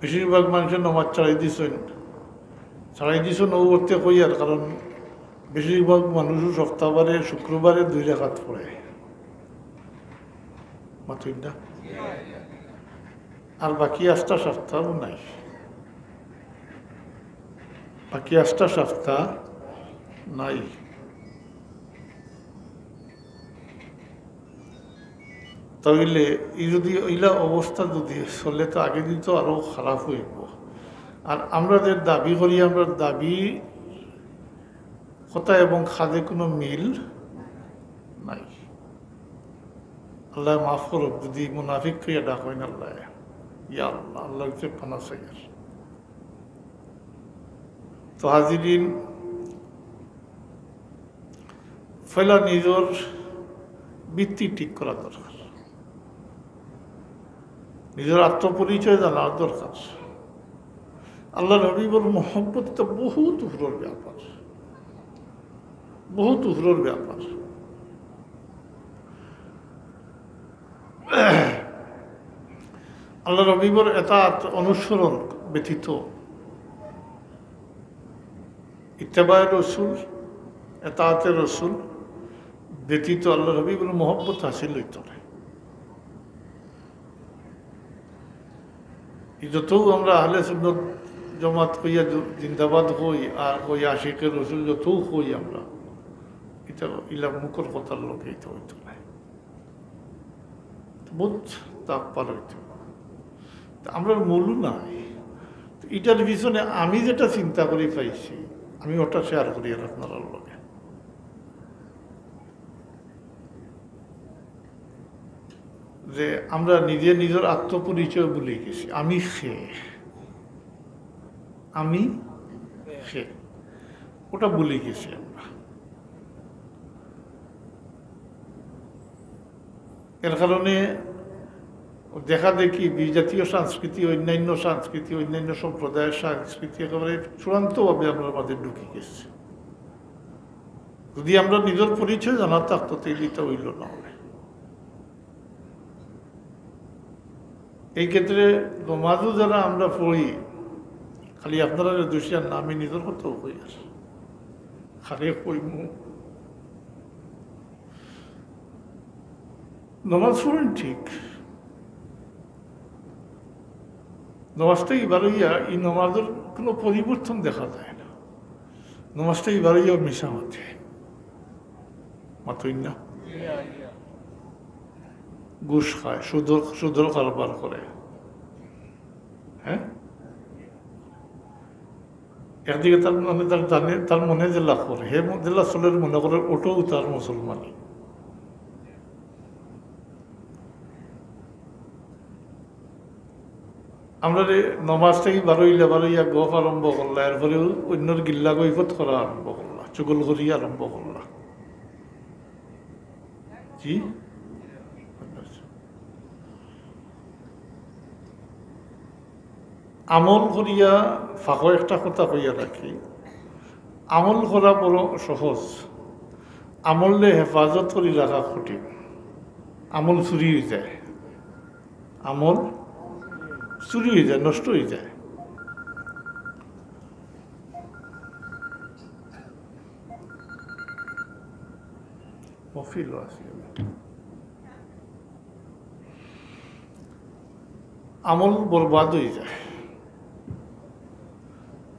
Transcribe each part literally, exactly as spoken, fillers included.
বেশিরভাগ মানুষে নমাজ ছাড়াই দিছইন, ছাড়াই দিছইন ও করতে কইয়ার, কারণ বেশিরভাগ মানুষও সপ্তাহবারে, শুক্রবারে দুই রাকাত পড়ে, মাতইন না? আর বাকি আস্তা সপ্তাহ নাই, বাকি আস্তা সপ্তাহ নাই। তাইলে ই যদি ইলা অবস্থা যদি চলে, তো আগে দিন তো আরো খারাপ অইবো। আর আমরা যে দাবি করি, আমরা দাবি কথা এবং কাজে কোনো মিল নাই। আল্লায় মাফ করুক যদি মুনাফিক কইয়া ডাকইন আল্লায়। ইয়া আল্লাহ, আল্লাহর কাছে পানা চাইয়ার। তো হাজিরিন, পয়লা নিজর ভিত্তি ঠিক করা দরকার, নিজর আত্মপরিচয় জানার দরকার। আল্লাহর হাবিবর মহব্বত তো বহুত উপরর ব্যাপার, বহুত উপরর ব্যাপার। আল্লাহর হাবিবর এতাআত অনুসরণ ব্যতীত, ইত্তেবায়ে রসুল, এতাআতে রসুল ব্যতীত আল্লাহর হাবিবর মহব্বত হাসিল অইতো নায়। ই যতও আমরা আহলে সুন্নত জামাত কইয়া জ-, জিন্দাবাদ কই, আর কই আশিকে রসুল যতও কই আমরা, ইতা ইলা মুখর কথার লগে ইতা অইতো নায়। বহুত তাপ পার অইতো। তা আমরার মূল নাই। তো ইটার পিছনে আমি যেটা চিন্তা করি পাইছি, আমি ওটা শেয়ার করি আর আপনারার লগে। যে আমরা নিজে নিজর আত্মপরিচয় ভুলি গেছি। আমি কে? আমি কে? ওটা ভুলি গেছি আমরা। এর কারণে দেখা দেখি বিজাতীয় সংস্কৃতি, অন্যান্য সংস্কৃতি, অন্যান্য সম্প্রদায়ের সংস্কৃতি একেবারে চূড়ান্তভাবে আমরার মাঝে ঢুকি গেছে। যদি আমরা নিজর পরিচয় জানা থাকতো, তাইলে ইতা অইলো না অয়। এই ক্ষেত্রে নমাজও যারা আমরা পড়ি, খালি আপনারারে দুষিয়ার না, আমি নিজর কথাও কইয়ার, খালি কইমু। নমাজ পড়ইন ঠিক, নমাজ থাকি বার অইয়া ই নমাজর কোনো পরিবর্তন দেখা যায় না। নমাজ থাকি বার অইয়া মিছা মাতে, মাতইন না? ঘুষ খায়, সুদর, সুদর কারবার করে। হ্যাঁ, একদিকে তার মানে তার জানে, তার মনে যেলা করে, হে ম-, যেলা চলের মনে করে, ওটাও তার মুসলমানি। আমরা যে নমাজ থাকি বার অইলা, বার অইয়া গফ আরম্ভ করলা, এরপরে অন্যর গিল্লা গইফত করা আরম্ভ করলা, চুগলখড়ি আরম্ভ করলা। জি? আমল করিয়া ফাঁকো একটা কথা কইয়া রাখি, আমল করা বড় সহজ, আমলরে হেফাজত করি রাখা কঠিন। আমল চুরি অই যায়, আমল চুরি অই যায়, নষ্ট অই যায়। মহফিল আছে। আমল বরবাদ অই যায়।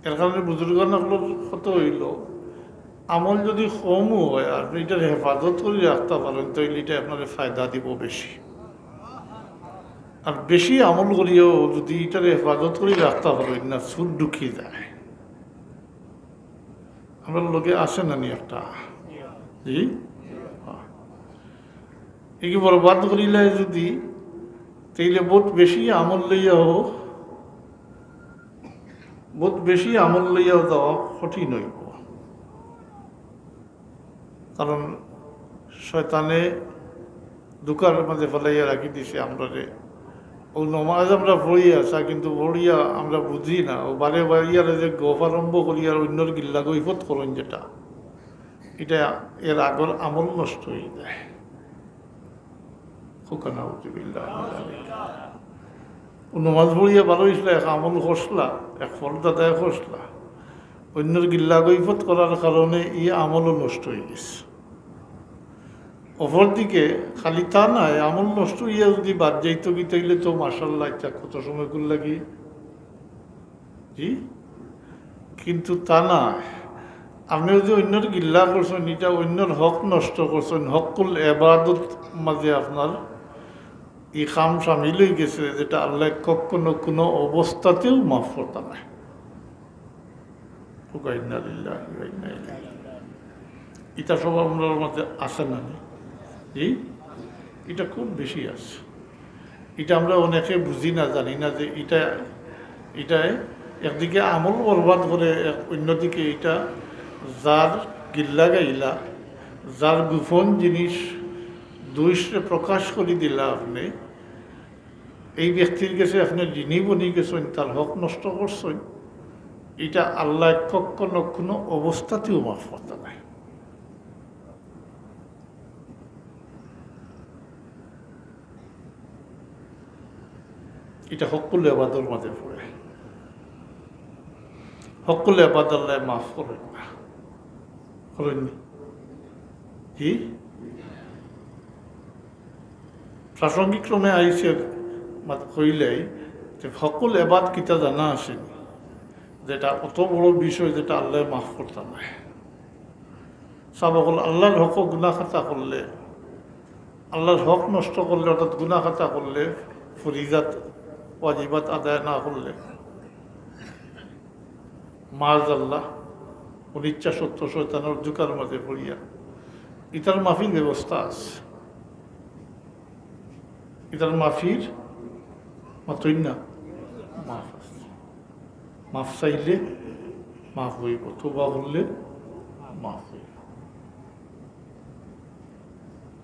এর কারণে বুজুর্গান অকলর কথা অইলো, আমল যদি কমও অয়, আপনে ইটার হেফাজত করি রাখতা পারইন, তাইলে ইটায় আপনারে ফায়দা দিবো বেশি। আর বেশি আমল করিয়াও যদি ইটারে হেফাজত করি রাখতা পারইন না, সুদ ঢুকি যায়। আমরার লগে আছে না নি একটা? জি? হ্যাঁ। ইগি বরবাদ করিলায় যদি, তাইলে বউত বেশি আমল লইয়াও, বউত বেশি আমল লইয়াও যাওয়া কঠিন অইবো। কারণ শয়তানে ধুকার মাঝে ফালাইয়া রাখি দিছে আমরারে। অউ নমাজ আমরা পড়ি আছা, কিন্তু পড়িয়া আমরা বুঝি না। অউ বারে বারে ইয়ারে যে গফ আরম্ভ করিয়া অইন্যর গিল্লা গইফত করইন যেটা, ইটা এর আগর আমল নষ্ট অই যায়। খুকা নাউজুবিল্লাহ। ও নমাজ পড়িয়া বারইছলা, এক আমল করছলা, এক ফরজ আদায় করছলা, অইন্যর গিল্লা গিবত করার কারণে ই আমলও নষ্ট অইগেছে। অপরদিকে খালি তা নায়, আমল নষ্ট অইয়া যুদি বাদ যাইতোগি, তাইলে তো মাশাআল্লাহ, ইটা কত সময়কুর লাগি, জি, কিন্তু তা নায়। আপনে যুদি অইন্যর গিল্লা করছইন, ইটা অইন্যর হক নষ্ট করছইন, হক্কুল এবাদত মাঝে আপনার ই কাম শামিল অইগেছে, যেটা আল্লায় কখনো কুনু অবস্থাতেও মাফ করতা নায়। কউক্কা ইন্না লিল্লাহি ওয়া ইন্না ইলাইহি রাজিউন। ইটা সব আমরার মাঝে আছে না নি? জি, ইটা খুব বেশি আছে। ইটা আমরা অনেকে বুঝি না, জানি না যে ইটা, ইটায় একদিকে আমল বরবাদ করে, এক, অইন্যদিকে ইটা যার গিল্লা গাইলা, যার গোপন জিনিস দুষরে প্রকাশ করি দিলা আপনে, এই ব্যক্তির গেছে আপনে ঋণী বনি গেছইন, তার হক নষ্ট করছইন, ইটা আল্লায় কখনো কুনু অবস্থাতেও মাফ করতা নায়। ইটা হক্কুল এবাদর মাঝে পড়ে। হক্কুল এবাদ আল্লায় মাফ করইন না। করইন নি? জি? প্রাসঙ্গিক ক্রমে আইছে, মাত-, কইলাই যে হক্কুল এবাদ কিতা জানা আছে নি? যেটা অত বড় বিষয়, যেটা আল্লায় মাফ করতা নায়। সাব অকল, আল্লার হকো গুনা খাতা করলে, আল্লার হক নষ্ট করলে, অর্থাৎ গুনা খাতা করলে, ফরিজাত, ওয়াজিবাত আদায় না করলে, মাআযাল্লাহ, অনিচ্ছা সত্ত্বেও শয়তানর ধুকার মাঝে পড়িয়া, ইতার মাফির ব্যবস্থা আছে। ইতার মাফির, মাতইন না, মাফ আছে। মাফ চাইলে মাফ অইবো, তওবা করলে মাফ অইবো।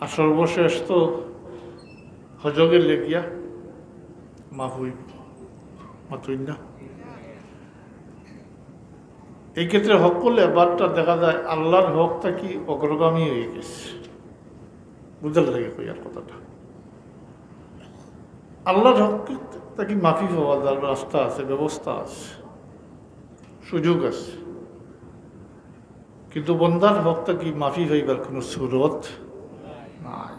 আর সর্বশেষ তো হজো গেলে গিয়া মাফ অইবো, মাতইন না। এই ক্ষেত্রে হক্কুল এবাদটা দেখা যায় আল্লার হক থাকি অগ্রগামী অইগেছে। বুঝার লাগি কইয়ার কথাটা। আল্লার হক থাকি মাফি পাওয়া যার রাস্তা আছে, ব্যবস্থা আছে, সুযোগ আছে, কিন্তু বন্দার হক থাকি মাফি পাইবার কুনু সুরত নাই।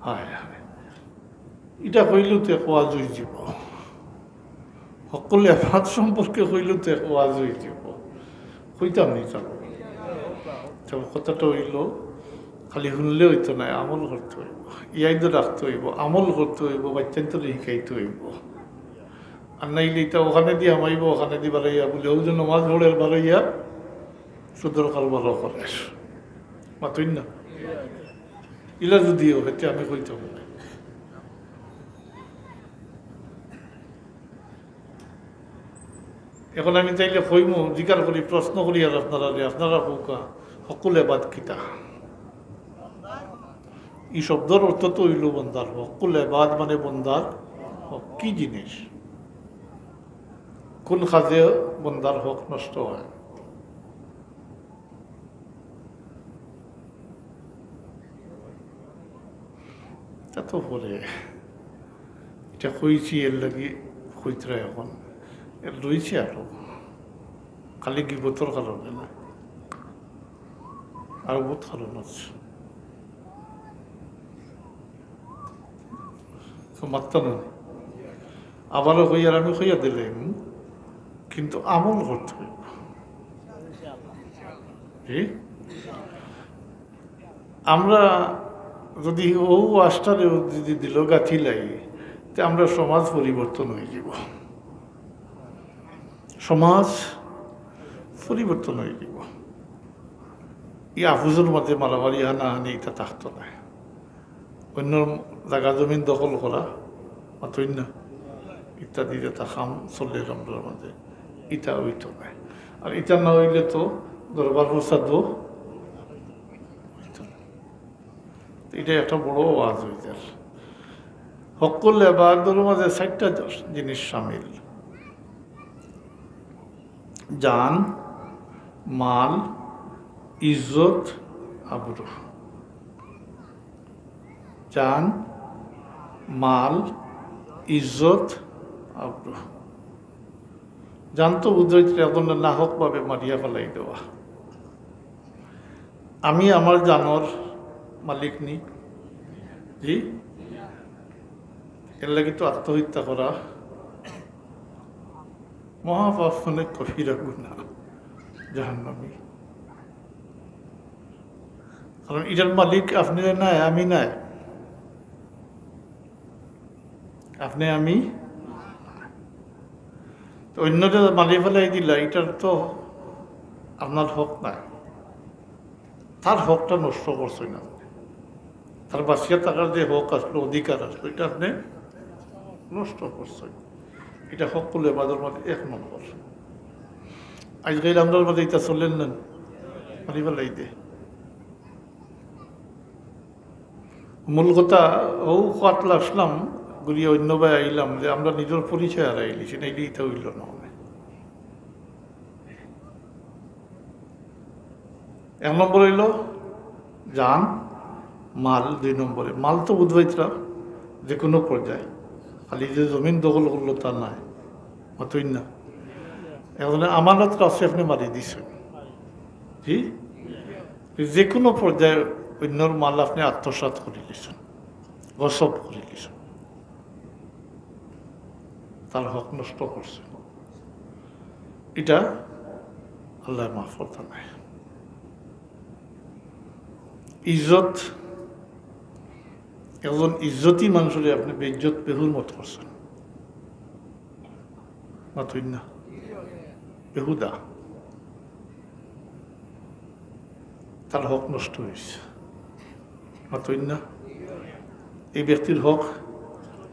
হায় হায়, ইটা কইলেউ তো এক ওয়াজ অইযিবো। হক্কুল এবাদ সম্পর্কে কইলেউ তো এক ওয়াজ অইযিবো। কইতাম নি, চলো। তবে কথাটা অইলো, খালি হুনলে অইতো নায়, আমল করতে অইবো, ইয়াদ রাখতে অইবো, আমল করতে অইবো, বাইচ্চাইন্তরে হিকাইতে অইবো। আর নাইলে ইতা অখানেদি হামাইবো, অখানেদি বারইয়া বুলে, অউ যে নমাজ পড়ের বারইয়া সুদর কারবারও করের। মাতইন না। ইলা যুদি অয়, হেতে আমি কইতাম না। এখন আমি তাইলে কইমু, জিকার করি, প্রশ্ন করি আর আপনারারে, আপনারা কউক্কা, হক্কুল এবাদ কিতা? ই শব্দর অর্থ তো অইলো বন্দার হক। হক্কুল এবাদ মানে বন্দার হক। কি জিনিস? কুন কাজে বন্দার হক নষ্ট অয়? ইতা তো পরে, ইতা কইছি এর লাগি কইতরা এখন, এর রইছে আরো, খালি গিবতর কারণে না, আরো বউত কারণ আছে। তো মাততা না। আবারও কইয়ার আমি কইয়া দিলাম, কিন্তু আমল করতে অইবো। জি? আমরা যুদি অউ আস্তারে যুদি দিলো গাথিলাই, তে আমরার সমাজ পরিবর্তন অইযিবো, সমাজ পরিবর্তন অইযিবো। ই আফুজর মাঝে মারামারি হানাহানি ইতা থাকতো নায়। অইন্য জাগা জমিন দখল করা, মাতইন না, ইত্যাদি যেতা কাম চলের আমরার মাঝে, ইতা অইতো নায়। আর ইতা না অইলে তো দরবার ফসাদও অইতো নায়। তো ইটা একটা বড় ওয়াজ অইযার। হক্কুল এবাদর মাঝে চাইরটা জিনিস শামিল। জান, মাল, ইজ্জত, আবরু। জান, মাল, ইজ্জত, আবরু। জান তো বুঝাইতে একজনরে নাহকভাবে মারিয়া ফালাই দেওয়া। আমি আমার জানর মালিক নি? জি? এর লাগি তো আত্মহত্যা করা মহাপাপ, অনেক কবিরা গুনাহ, জাহান্নামী। কারণ ইটার মালিক আপনে নায়, আমি নায়। আপনে আমি তো অন্যরে মারি ফালাই দিলা, ইটার তো আপনার হক নাই, তার হকটা নষ্ট করছইন আপনে। তার বাঁচিয়া থাকার যে হক আসলো, অধিকার আসলো, ইটা আপনে নষ্ট করছইন। ইটা হক্কুল এবাদর মাঝে এক নম্বর। আজকাল আমরার মাঝে ইটা চলের না, মারি ফালাই দে। মূল কথা, ও কাতলা আসলাম, ঘুরিয়া অন্য বায় আইলাম যে আমরা নিজর পরিচয় হারাইলিছি, না, ইটা অইল না। এক নম্বর অইল জান, মাল দুই নম্বরে। মাল তো বুঝবাইতরা যে কোনো পর্যায়ে, খালি যে জমিন দখল করলো তা নায়, মাতইন না। এখন আমানত আছে, আপনে মারি দিছইন, জি, যে কোনো পর্যায়ে অন্যর মাল আপনে আত্মসাৎ করিলিছইন, গসব করিলিছইন, তার হক নষ্ট করছইন, ইটা আল্লায় মাফ করতা নায়। ইজ্জত, একজন ইজ্জতি মানুষরে আপনে বেইজ্জত বেহুরমত করছইন, মাতইন না, বেহুদা, তার হক নষ্ট অইছে, মাতইন না। এই ব্যক্তির হক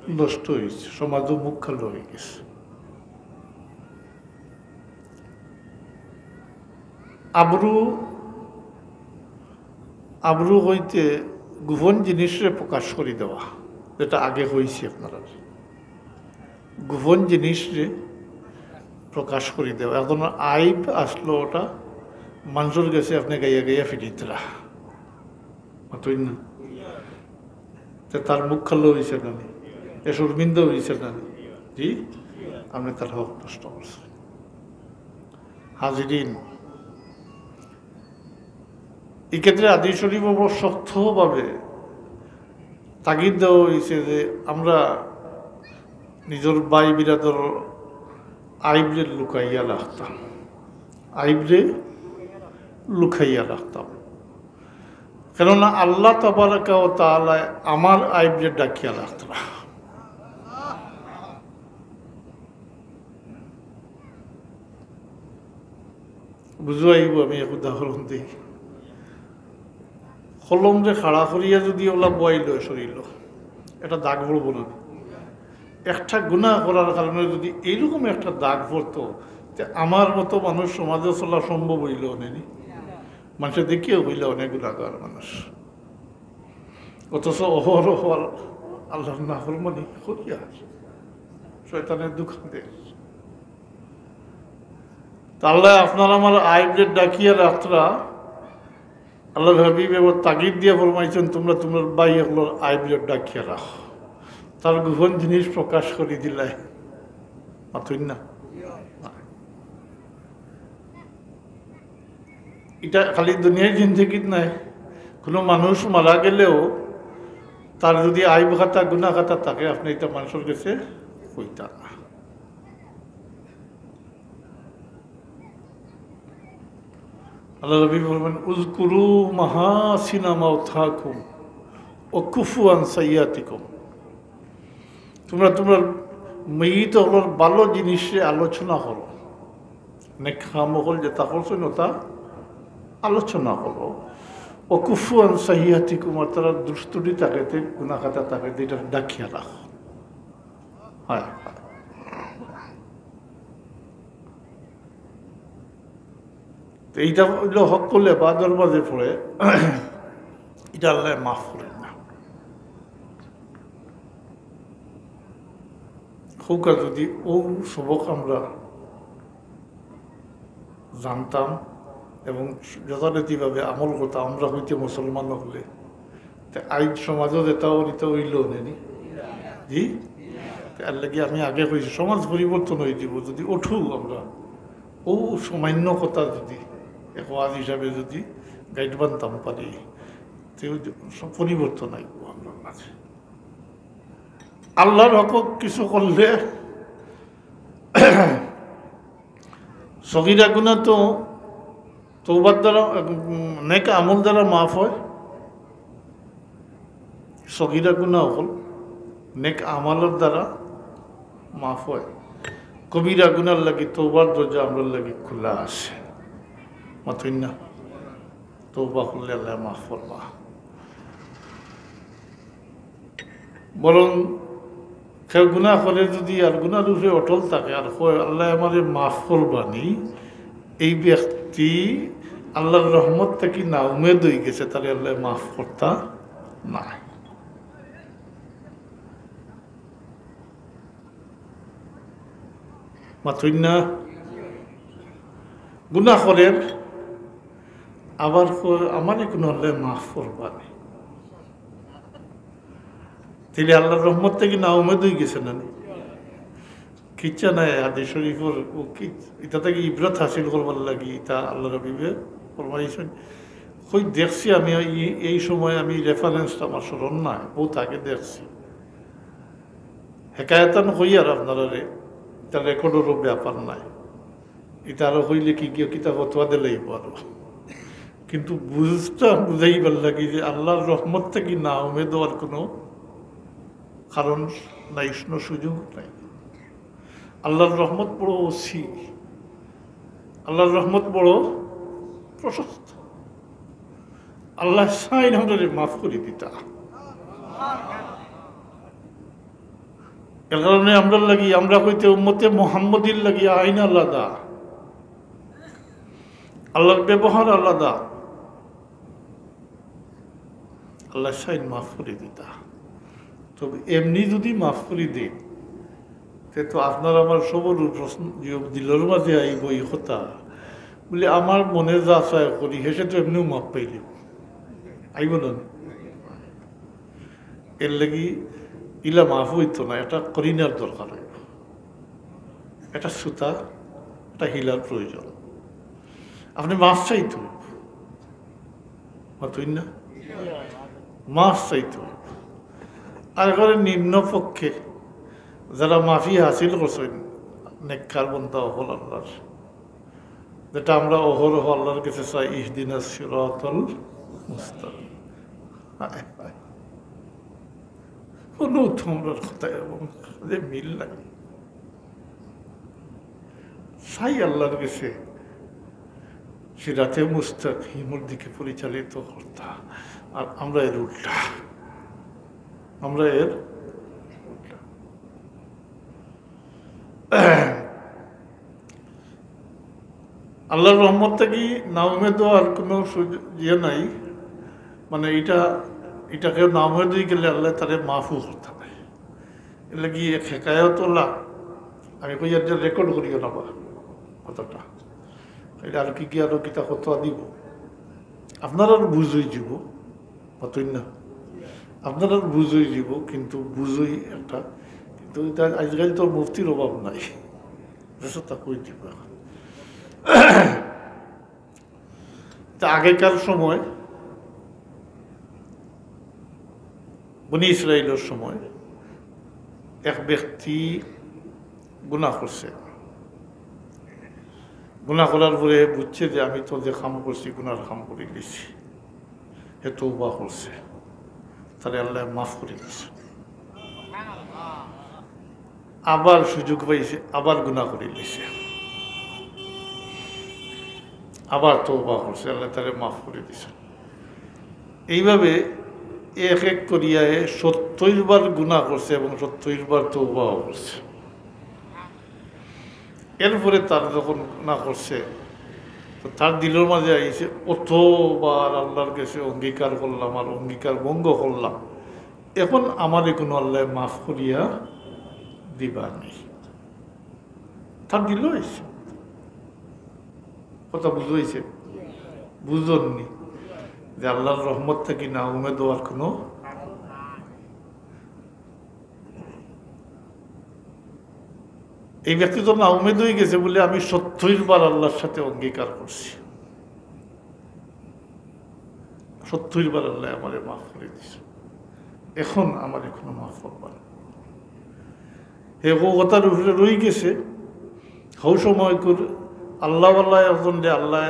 নষ্ট অইছে, সমাজও মুখ কালো অইগেছে। আবরু, আবরু অইতে গোপন জিনিসরে প্রকাশ করি দেওয়া, যেটা আগে অইছে আপনারা, গোপন জিনিসরে প্রকাশ করি দেওয়া। এখন আইব আসলো, ওটা মানুষর গেছে আপনে গাইয়া গাইয়া ফিরিতরা, মাতইন না। তে তার মুখ কালো অইছে না নি? এ শর্মিন্দা অইছে না নি? জি, আপনে তার হক নষ্ট করছইন। হাজিরিন, এই ক্ষেত্রে হাদিস শরীফ বড় শক্তভাবে তাগিদ দেওয়া অইছে যে আমরা নিজর ভাই বিরাদর আইবরে লুকাইয়া রাখতাম, আইবরে লুকাইয়া রাখতাম। কেননা আল্লাহ তাবারাকা ওয়া তাআলায় আমার আইবরে ডাকিয়া রাখতরা। বুঝাইব, আমি এক উদাহরণ দেই। কলমরে খাড়া করিয়া যদি ওলা বওয়াইল শরীলো, এটা দাগ পড়বো না? একটা গুনাহ করার কারণে যদি এইরকম একটা দাগ পড়তো, তে আমার মতো মানুষ সমাজে চলা সম্ভব অইল অনে নি? মানুষে দেখিয়াও অইল অনেক গুনাহগার মানুষ, অথচ অহরহ আল্লাহর নাফরমানি করিয়া শয়তানে ধোঁকা দের। তে আল্লায় আপনার আমার আইবরে ডাকিয়া রাখতরা। আল্লাহর হাবিবে আবার তাগিদ দিয়া ফরমাইছইন, "তুমরা তুমরার ভাই অকলর আইবরে ডাকিয়া রাখো।" তার গোপন জিনিস প্রকাশ করি দিলায়, মাতইন না। ইটা খালি দুনিয়ার জিন্দেগিত নায়, কোনো মানুষ মারা গেলেও তার যদি আইব খাতা, গুনাহ খাতা থাকে, আপনে ইটা মানুষর গেছে কইতা না। আল্লাহর নবী বলবেন, "উযকুরু মাহাসিনা মাওতাকুম ওয়া কুফু আন সাইয়্যাতিকুম।" তুমরা তুমরার মইত অকলর ভালো জিনিসরে আলোচনা করো, নেক কাম অকল যেটা করছইন ওটা আলোচনা করো। "ওয়া কুফু আন সাইয়্যাতিকুম", আর তারার দুষ ত্রুটি থাকেতে, গুনাহ খাতা থাকেতে, ইটা ডাকিয়া রাখো। হয়। তো ইটা অইল হক্কুল এবাদর মাঝে পড়ে, ইটা আল্লায় মাফ করইন না। হউকা যদি অউ সবক আমরা জানতাম এবং যথারীতিভাবে আমল করতাম, আমরা অইতে মুসলমান অকলে, তে আইজ সমাজও যেটা অইল, ইটা অইল নি? জি? তে এর লাগি আমি আগে কইছি, সমাজ পরিবর্তন অই যিবো, যদি উঠু আমরা, ও সামান্য কথা যদি এক ওয়াজ হিসাবে যদি গাইড বানতাম পারি, তে সব পরিবর্তন আইব আমরার মাঝে। আল্লাহর হক কিছু করলে সগিরা গুনা তো তওবার দ্বারা, উম, নেক আমল দ্বারা মাফ হয়। সগিরা গুনা অকল নেক আমলর দ্বারা মাফ হয়। কবিরা গুনার লাগি তওবার দরজা আমরার লাগি খোলা আছে। মাতইন না? তওবা করলে আল্লাহ মাফ করবা। বরং কেউ গুনা করে যদি আর গুনার উপরে অটল থাকে আর কয়, "আল্লাহ আমারে মাফ করবা নি", এই ব্যক্তি আল্লাহর রহমত থাকি না উমেদ অই গেছে, তারে আল্লাহ মাফ করতা না। মাতইন না? গুনা করের, আবার কয়, "আমারে কুনু আল্লাহ মাফ করবা নি।" তাইলে আল্লাহর রহমত থাকি না উমেদ অই গেছে না নি? কিচ্ছা নাই, হাদিস শরীফর ও কি, ইটা থাকি ইবরত হাসিল করবার লাগি, ইটা আল্লাহর হাবিবে ফরমাইছইন। কই দেখছি আমি এই, এই সময় আমি রেফারেন্সটা আমার স্মরণ নাই, বহুত আগে দেখছি। হেকায়াতান কইয়ার আপনারারে, ইটা রেকর্ডরও ব্যাপার নাই। ইটা আরো কইলে কি গিয়ে কিতা ফতোয়া দিলাইব আরো। কিন্তু বুঝটা বুঝাইবার লাগি যে আল্লাহর রহমত থাকি না উমেদ অওয়ার কুনু কারণ নাই, কুনু সুযোগ নাই। আল্লাহর রহমত বড় ওসি, আল্লাহর রহমত বড় প্রশস্ত। আল্লাহ চাইন আমরারে মাফ করি দিতা। এর কারণে আমরার লাগি, আমরা কইতে উম্মতে মোহাম্মদীর লাগি আইন আলাদা, আল্লাহর ব্যবহার আলাদা। আল্লাহ চাইন মাফ করি দিতা। তবে এমনি যদি মাফ করি দেই, তে তো আপনার আমার সবর প্রশ্ন, ইয়ে, দিলর মাঝে আইব এই কথা। বলে, "আমার মনে যা চায় করি, হেষে তো এমনিও মাফ পাইলে।" আইব না? এর লাগি ইলা মাফ অইতো না, এটা করিনার দরকার অইব। এটা সুতা, এটা হিলার প্রয়োজন। আপনি মাফ চাইতো, মাতইন না? মাফ চাইতো। আর করে নিম্ন পক্ষে যারা মাফি হাসিল করছইন, নেককার বন্দা অকল আল্লাহর, যেটা আমরা অহরহ আল্লাহর কাছে চাই, "ইহদিনাস সিরাতাল মুস্তাকিম।" হায় হায়। কুনু তোমরার কথা এবং যে মিল নাই। চাই আল্লাহর কাছে সিরাতে মুস্তাকিমর দিকে পরিচালিত করতা, আর আমরা এর উল্টা, আমরা এর উল্টা। আল্লাহর রহমত থাকি না উমেদ অওয়ার কুনু সুযোগ, ইয়ে নাই, মানে, ইটা, ইটা কেউ না উমেদ অই গেলে আল্লাহ তারে মাফও করতা নায়। এর লাগি এক হেকায়ত অলা, আমি কই আর যে রেকর্ড করিও না বা কথাটা, এটা আর কি কি আরো কিতা ফতোয়া দিব, আপনারার বুঝ অই যিব, মাতইন না? আপনারার বুঝ অই যিব, কিন্তু বুঝই একটা, কিন্তু ইটা আজকাল তো মুফতির অভাব নাই, দেশে তা কই দিব এখন। তা আগেকার সময় বনি ইসরাইলর সময় এক ব্যক্তি গুনাহ করছে। গুনাহ করার পরে বুঝছে যে আমি তো যে কাম করছি, গুনার কাম করি দিছি। হে তওবা করছে, তারে আল্লাহ মাফ করি দিছে। আবার সুযোগ পাইছে, আবার গুনাহ করি দিছে, আবার তওবা করছে, আল্লাহ তারে মাফ করি দিছে। এইভাবে এক এক করিয়া এ সত্তইর বার গুনাহ করছে এবং সত্তইর বার তওবাও করছে। এরপরে তার যখন গুনাহ করছে, তো তার দিলর মাঝে আইছে, "অতবার আল্লাহর কাছে অঙ্গীকার করলাম আর অঙ্গীকার ভঙ্গ করলাম, এখন আমারে কুনু আল্লাহ মাফ করিয়া দিবা নি।" তার দিলো আইছে। কথা বুঝ অইছে? বুঝইন নি? যে আল্লাহর রহমত থাকি না উমেদ অওয়ার কোনো, এই ব্যক্তি তো না উমেদ অই গেছে বলে আমি সত্তইর বার আল্লাহর সাথে অঙ্গীকার করছি, সত্তইর বার আল্লাহ আমারে মাফ করি দিছে, এখন আমারে কোনো মাফ করবা না। হে ও কথার উপরে রই গেছে। হউ সময় কর আল্লাহ আল্লাহ একজন যে আল্লাহ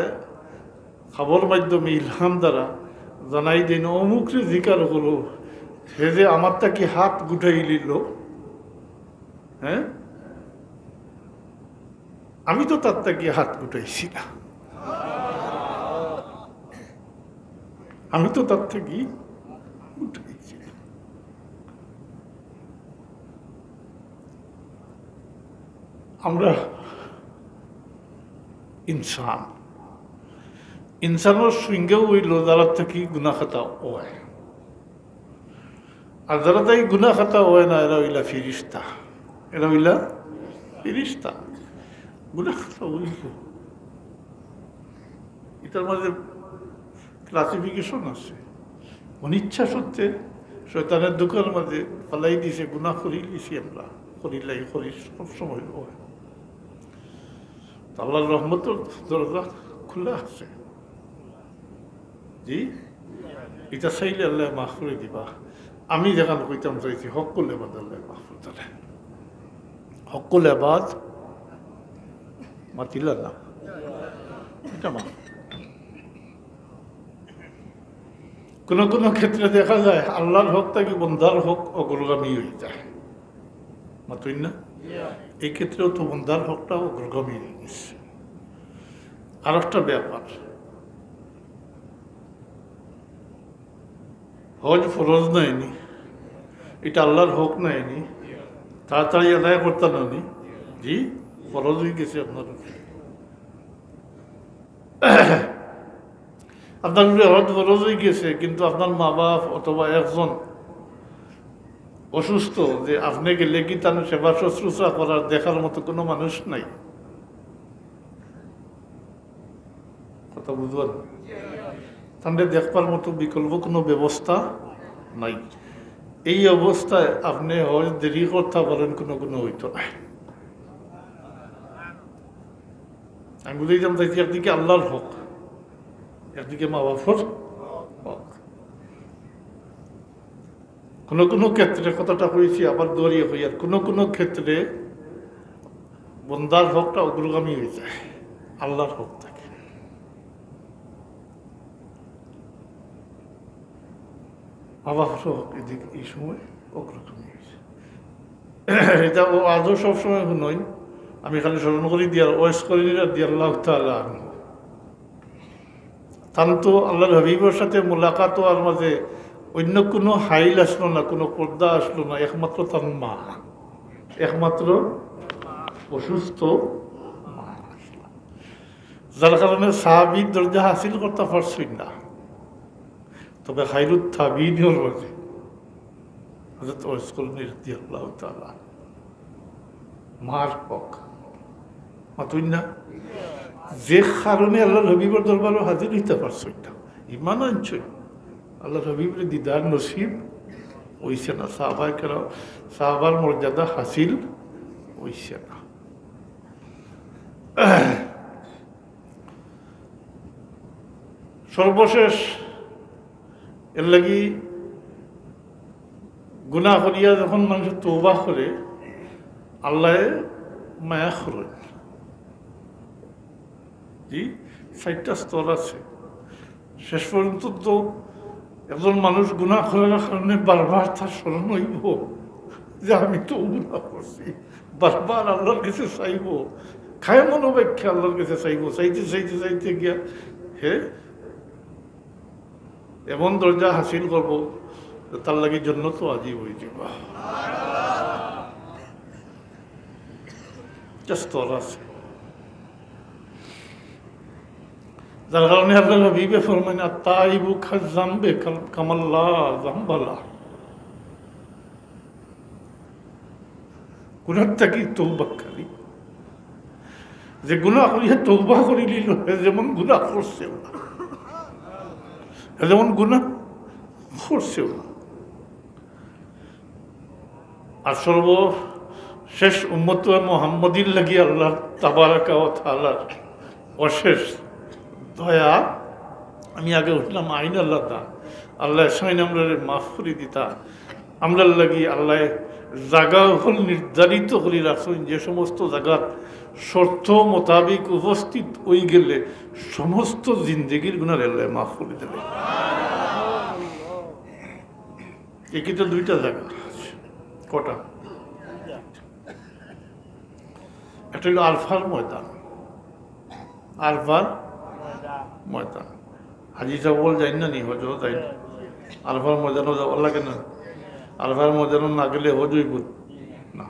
খাবর মাধ্যমে ইলহাম দ্বারা জানাই দেন, "অমুকরে জিকার করো, হে যে আমার তাকি হাত গুটাই লিল, হ্যাঁ, আমি তো তার তাকি হাত গুটাইছি না, আমি তো তার তাকি গুটাইছি না।" আমরা ইনসান, ইনসানর সঙ্গেও অইল যারা থাকি গুনা খাতা অয়, আর যারা তাই গুনা খাতা অয় না, এরা অইলা ফিরিস্তা, এরা অইলা ফিরিস্তা, গুনা খাতা অইল। এটার মাঝে ক্লাসিফিকেশন আছে। অনিচ্ছা সত্ত্বে শয়তানের ধোকার মাঝে ফালাই দিছে, গুনা করিলিছি আমরা, করিলাই করি, সবসময় অয়। তো আল্লাহর রহমতর দরজা খোলা আছে। জি, এটা চাইলে আল্লাহ মাফ করি দিবা। আমি যেখান কইতাম চাইছি, হক্কুল এবাদ আল্লাহ মাফ করতে পারে। হক্কুল এবাদ মাতিলা না, এটা মাফ। কোনো কোনো ক্ষেত্রে দেখা যায় আল্লাহর হক থাকি বন্দার হক অগ্রগামী হয়ে যায়, মাতইন না? এই ক্ষেত্রেও তো বন্দার হকটা অগ্রগামী হয়ে গেছে। আর একটা ব্যাপার, হজ ফরজ নায়নি, এটা আল্লাহর হক নায়নি, তাড়াতাড়ি আদায় করতা নায়নি। জি, ফরজ হয়ে গেছে আপনার উপরে। আপনার উপরে হজ ফরজ হয়ে গেছে, কিন্তু আপনার মা বাপ অথবা একজন অসুস্থ, যে আপনি গেলে কি তার সেবা শুশ্রূষা করার, দেখার মতো কোনো মানুষ নাই। কথা বুঝবেন? তাহলে দেখবার মতো বিকল্প কোনো ব্যবস্থা নাই। এই অবস্থায় আপনি হজ দেরি করতে পারেন, কোনো কোনো হইতো না। আমি বুঝাইতাম চাইছি, একদিকে আল্লাহর হক, একদিকে মা বাপর হক। কোনো কোনো ক্ষেত্রে, কথাটা কইছি, আবার দৌড়িয়ে কই, আর কোনো কোনো ক্ষেত্রে বন্দার হকটা অগ্রগামী হয়ে যায় আল্লাহর হক থাকি। মা বাপর হক এদিক এই সময় অগ্রগামী হয়েছে। এটা ও আজও সবসময় হুনইন। আমি খালি স্মরণ করি দিয়ার ওয়েস করি রাদিয়াল্লাহু তাআলা আনহু। তান তো আল্লাহর হাবিবর সাথে মোলাকাত হওয়ার মাঝে অন্য কোনো হাইল আসলো না, কোনো পর্দা আসলো না, একমাত্র তার মা, একমাত্র অসুস্থ মা আসলো, যার কারণে সাহাবীর দরজা হাসিল করতে পারছইন না। তবে খাইরুত তাবিঈনর মাঝে হযরত ওয়েস করনী রাদিয়াল্লাহু তাআলা আনহু। মার হক। মাতইন না? যে কারণে আল্লাহর হাবিবর দরবারও হাজির হইতে পারছইন না। ইমান আনছইন। আল্লাহর হাবিবর দিদার নসিব হইছে না। সাহাবায়ে কেরাম, সাহাবার মর্যাদা হাসিল হইছে না। সর্বশেষ এর লাগি গুনাহ করিয়া যখন মানুষ তওবা করে, আল্লাহ মায়া করেন। জি, চাইরটা স্তর আছে। শেষ পর্যন্ত তো একজন মানুষ গুনাহ করার কারণে বারবার তার স্মরণ হইব যে আমি তো গুনাহ করছি, বারবার আল্লাহর কাছে চাইব, খায় মনোবাক্যে আল্লাহর কাছে চাইব, চাইতে চাইতে চাইতে গিয়া হে এমন দরজা হাসিল করব যে তার লাগি জন্নত ওয়াজিব হয়ে যাব। একটা স্তর আছে, যার কারণে আল্লাহর হাবিবে ফরমাইন, "আত-তাইবু কাজ-জাম্বে কাল-, কামাল্লা জাম্বালা।" গুনাহ থাকি তওবাকারী, যে গুনাহ করিয়া তওবা করিলিল, হে যেমন গুনাহ করছে না। এ যেমন গুনাহ করছেও না। আর সর্বশেষ উম্মতে মোহাম্মদীর লাগি আল্লাহ তাবারাকা ওয়া তাআলার অশেষ দয়া। আমি আগে উঠলাম আইন আল্লাহ দা, আল্লাহ সাইন আমরা মাফ করে দিতা। আমরার লাগি আল্লাহ জাগা হল নির্ধারিত করে রাখছেন, যে সমস্ত জাগাত শর্ত মোতাবেক উপস্থিত হয়ে গেলে সমস্ত জিন্দেগির গুনাহ আল্লাহ মাফ করে দিলে। একে তো দুইটা জাগা আছে। কটা? একটা হইল আরফার ময়দান, আরফার ময়দান। হাজি সাহেব বল যাই না নি, হজও যাই না। আরফার ময়দানও যাওয়ার লাগে না। আরফার ময়দানও না গেলে হজ হইব না।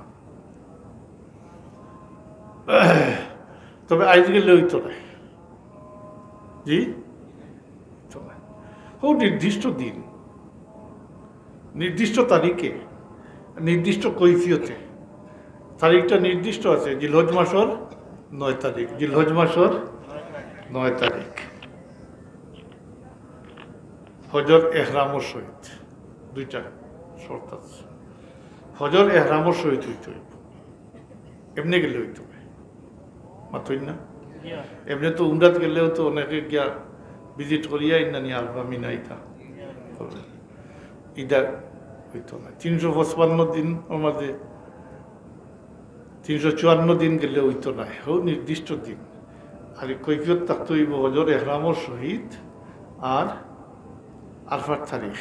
তবে আইজ গেলে হইতো না। জি? হইতো না। ও নির্দিষ্ট দিন, নির্দিষ্ট তারিখে, নির্দিষ্ট কৈফিয়তে। তারিখটা নির্দিষ্ট আছে, জিলহজ মাসর নয় তারিখ, জিলহজ মাসর নয় তারিখ। হজর এহরামর সহিত দুইটা শর্ত আছে। হজর এহরামর সহিত হইতে হইব, এমনি গেলে হইতো না। মাতইন না? এমনি তো উমরাত গেলেও তো অনেকে গিয়া ভিজিট করিয়া ইন্নানি আরফা মিনা ইটা করবে। ইটা হইতো না। তিনশো পঁচপান্ন দিন ওর মাঝে তিনশো চুয়ান্ন দিন গেলে হইতো না, হো নির্দিষ্ট দিন। আর এই কৈফিয়ত থাকতে হইব হজর এহরামর সহিত আর আরফার তারিখ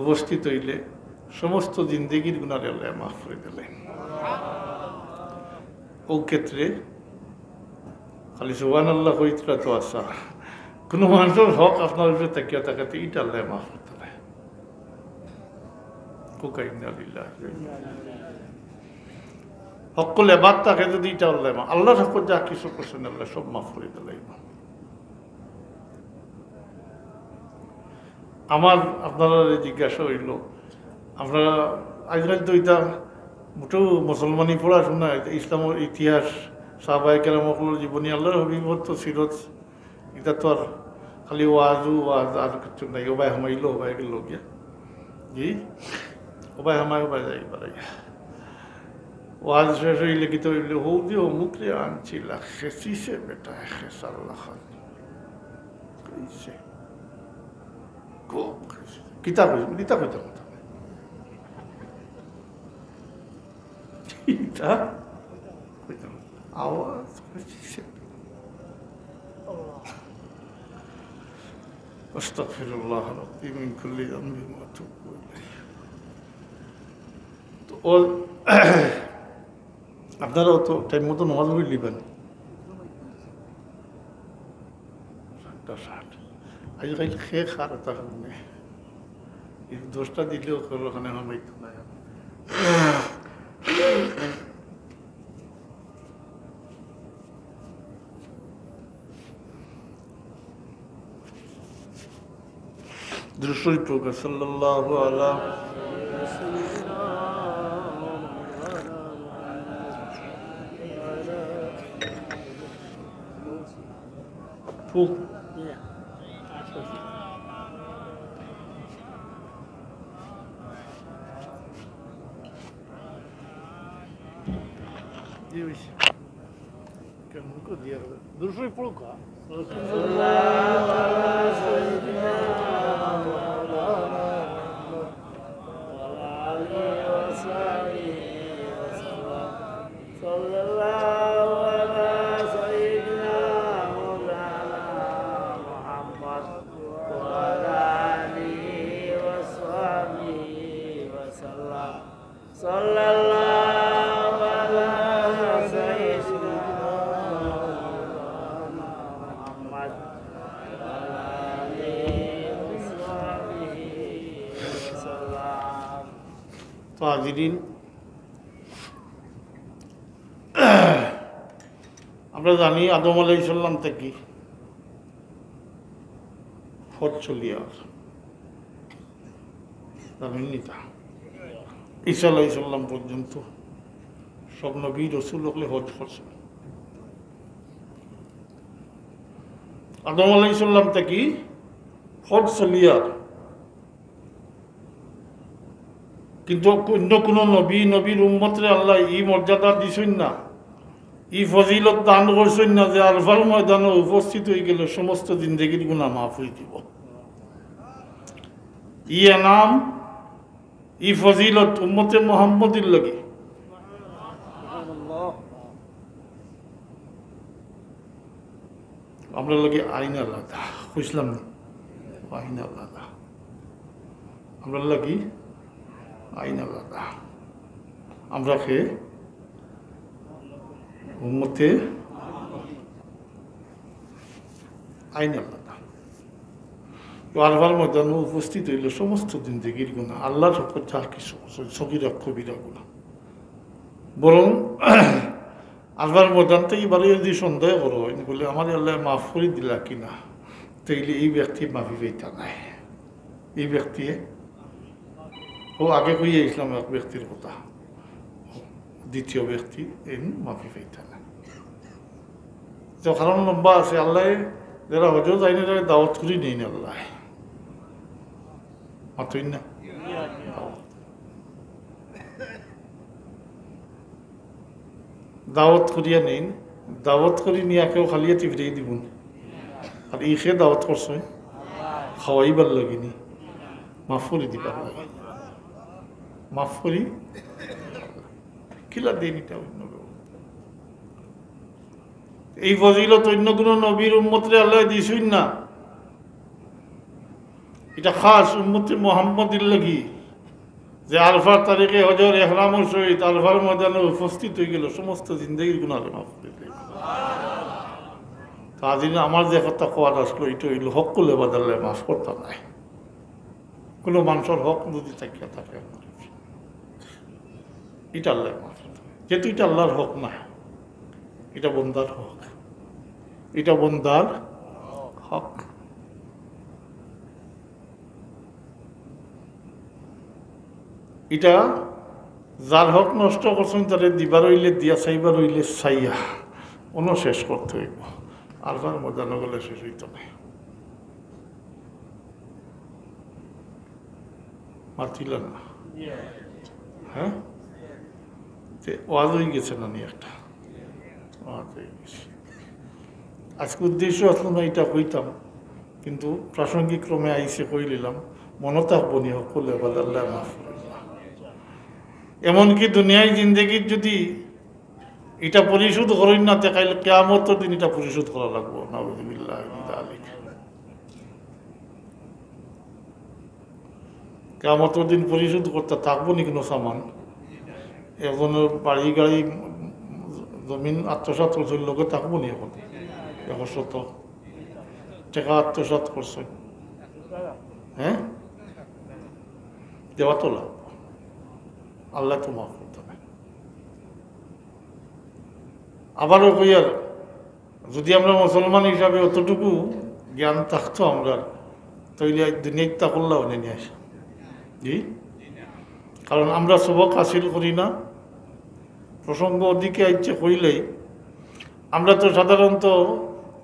উপস্থিত হইলে সমস্ত জিন্দেগির গুনাহ আল্লাহ মাফ করে দিলে। ও ক্ষেত্রে খালি সুবহানাল্লাহ কইতরা তো আশা, কোনো মানুষের হক আপনার উপরে তাকিয়া তাকাতে ইটা আল্লাহ মাফ করতে পারে। কুকা ইন্না লিল্লাহি। হক্কল এবার তাকে যদি ইটা আল্লাহ মা-, আল্লাহর হক যা কিছু করছেন আল্লাহ সব মাফ করে দিলে। আমার আপনারা জিজ্ঞাসা হইল, আপনারা আজকাল তো এটা মোটেও মুসলমানি পড়াশোনা, এটা ইসলামের ইতিহাস, সাহাবায়ে কেরাম অকলর জীবনী, আল্লাহর হাবিবর তো সিরত, এটা তো আর খালি ওয়াজু ওয়াজ আর কিছু নাই। ওবায় হামাইলো, ওবায় গেল গিয়া। জি? ওবায় হামায়, ওবায় যাই, বাড়াই। ওয়াজ শেষ হইলে কি তো হইলে, হৌ যে অমুকরে আনছিলা, খেসিছে বেটা, খেসাল্লা খান। কইছে। খুব খেসিছে। কিতা কইছে? কিতা কইতে কথা নাই। কিতা কইতে কথা। আওয়াজ খেসিছে। أستغفر الله ربي من كل ذنب وأتوب إليه। তো ও, আপনারাও তো টাইম মতো নামাজ পড়ে নিবেন। সাতটা ষাট। আজকাল খে খার তা নেই। এই দশটা দিলেও কেউ ওখানে হামাইতো না। দুরূদ শরীফ পড়ুক্কা, সাল্লাল্লাহু আলা। ফুক। জি, অবশ্যই। কেমন করে দিয়া হবে? দুরূদ শরীফ পড়ুক্কা। صلى الله على سيدنا مولانا محمد وعلى آله وصحبه وسلم. صلى الله على سيدنا مولانا محمد وعلى آله وصحبه وسلم. তো হাজিরিন, আমরা জানি আদম আলাইহিস সালাম থাকি হজ চলিয়ার, জানেন নি তা? ঈসা আলাইহিস সালাম পর্যন্ত সব নবী রসুল অকলে হজ করছেন। আদম আলাইহিস সালাম থাকি পথ চলিয়ার। কিন্তু অন্য কোনো নবী, নবীর উম্মতরে আল্লায় ই মর্যাদা দিছইন না, ই ফজিলত দান করছইন না যে আরফার ময়দানো উপস্থিত অইগেলে সমস্ত জিন্দেগির গুনাহ মাফ অই যিবো। ই এনাম, ই ফজিলত উম্মতে মুহাম্মদীর লাগি। আমরার লাগি আইন আলাদা, বুঝলাম না? আইন আলাদা। আমরার লাগি আইন আলাদা। আমরা কে উম্মতে আইন আলাদা। তো আরফার ময়দানো উপস্থিত অইলে সমস্ত জিন্দেগির গুনাহ, আল্লাহর হকর যা কিছু আছে, সগিরা কবিরা গুনাহ। বরং আরফার ময়দান থাকি বারইয়া যদি সন্দেহ করো, বলে, "আমারে আল্লায় মাফ করি দিলা কিনা?" তাইলে ই ব্যক্তি মাফি পাইতা নায়। ই ব্যক্তিয়ে, ও আগে কইয়া আইছলাম এক ব্যক্তির কথা, দ্বিতীয় ব্যক্তি এই মাফি পাইতা নায়। তো কারণ লম্বা আছে, আল্লায় যেরা হজো যাইন, এরারে দাওয়াত করি নেইন আল্লায়। মাতইন না? দাওয়াত। দাওয়াত করিয়া নেইন, দাওয়াত করি নিয়া কেউ খালি আতে ফিরাই দিবো নি। আর ইখে দাওয়াত করছে, খাওয়াইবার লাগি নি, মাফ করি দিবার লাগি। মাফ করি কিলা দেইন, ইটা অন্য ব্যাপার। এই ফজিলত অন্য কোনো নবীর উম্মতরে আল্লায় দিছইন না। ইটা খাস উম্মতে মুহাম্মদীর লাগি, যে আরফার তারিখে হজর এহরামর সহিত আরফার ময়দানো উপস্থিত অইগেলে সমস্ত জিন্দেগির গুনাহ মাফ করি দেয়। তা দিন আমার যে কথা কওয়ার আসলো, ইটা অইলো হক্কুল এবাদাল্লায় মাফ করতা নায়। কোনো মানষর হক যদি থাকিয়া থাকে, ইটা আল্লায় মাফ করতা নায়। যেহেতু ইটা আল্লাহর হক না, ইটা বন্দার হক, ইটা বন্দার হক। ইটা যার হক নষ্ট করছইন, তারে দিবার অইলে দিয়া, চাইবার অইলে চাইয়া, অনো শেষ করতে অইবো। আরফার ময়দানো গেলে শেষ অইতো নায়। মাতিলা না? হ্যাঁ? তে ওয়াজ অইগেছে না নি একটা? ওয়াজ অইগেছে। আজকে উদ্দেশ্য আসলো না ইটা কইতাম, কিন্তু প্রাসঙ্গিক ক্রমে আইছে, কইলিলাম। মনো থাকবো নি, হক্কুল এবাদাল্লায় মাফ করি দিবা। এমনকি দুনিয়ার জিন্দেগিত যদি ইটা পরিশোধ করইন না, তে কাইল কিয়ামতর দিন ইটা পরিশোধ করা লাগবো। নাউজুবিল্লাহ মিন যালিক। কিয়ামতর দিন পরিশোধ করতা থাকবো নি কোনো সামান? একজনর বাড়ি গাড়ি জমিন আত্মসাৎ করছইন, লগে থাকবো নি অখন? একশত টেকা আত্মসাৎ করছইন, হ্যাঁ? দেওয়া তো লাগবো। আল্লায় তো মাফ করতা নায়। আবারও কইয়ার, যদি আমরা মুসলমান হিসাবে অতটুকু জ্ঞান থাকতো আমরার, তাইলে আজ দুনিয়াত তা করলা অনে নিয়া আসা। জি? কারণ আমরা সবক হাসিল করি না। প্রসঙ্গ ওদিকে আইছে কইলেই, আমরা তো সাধারণত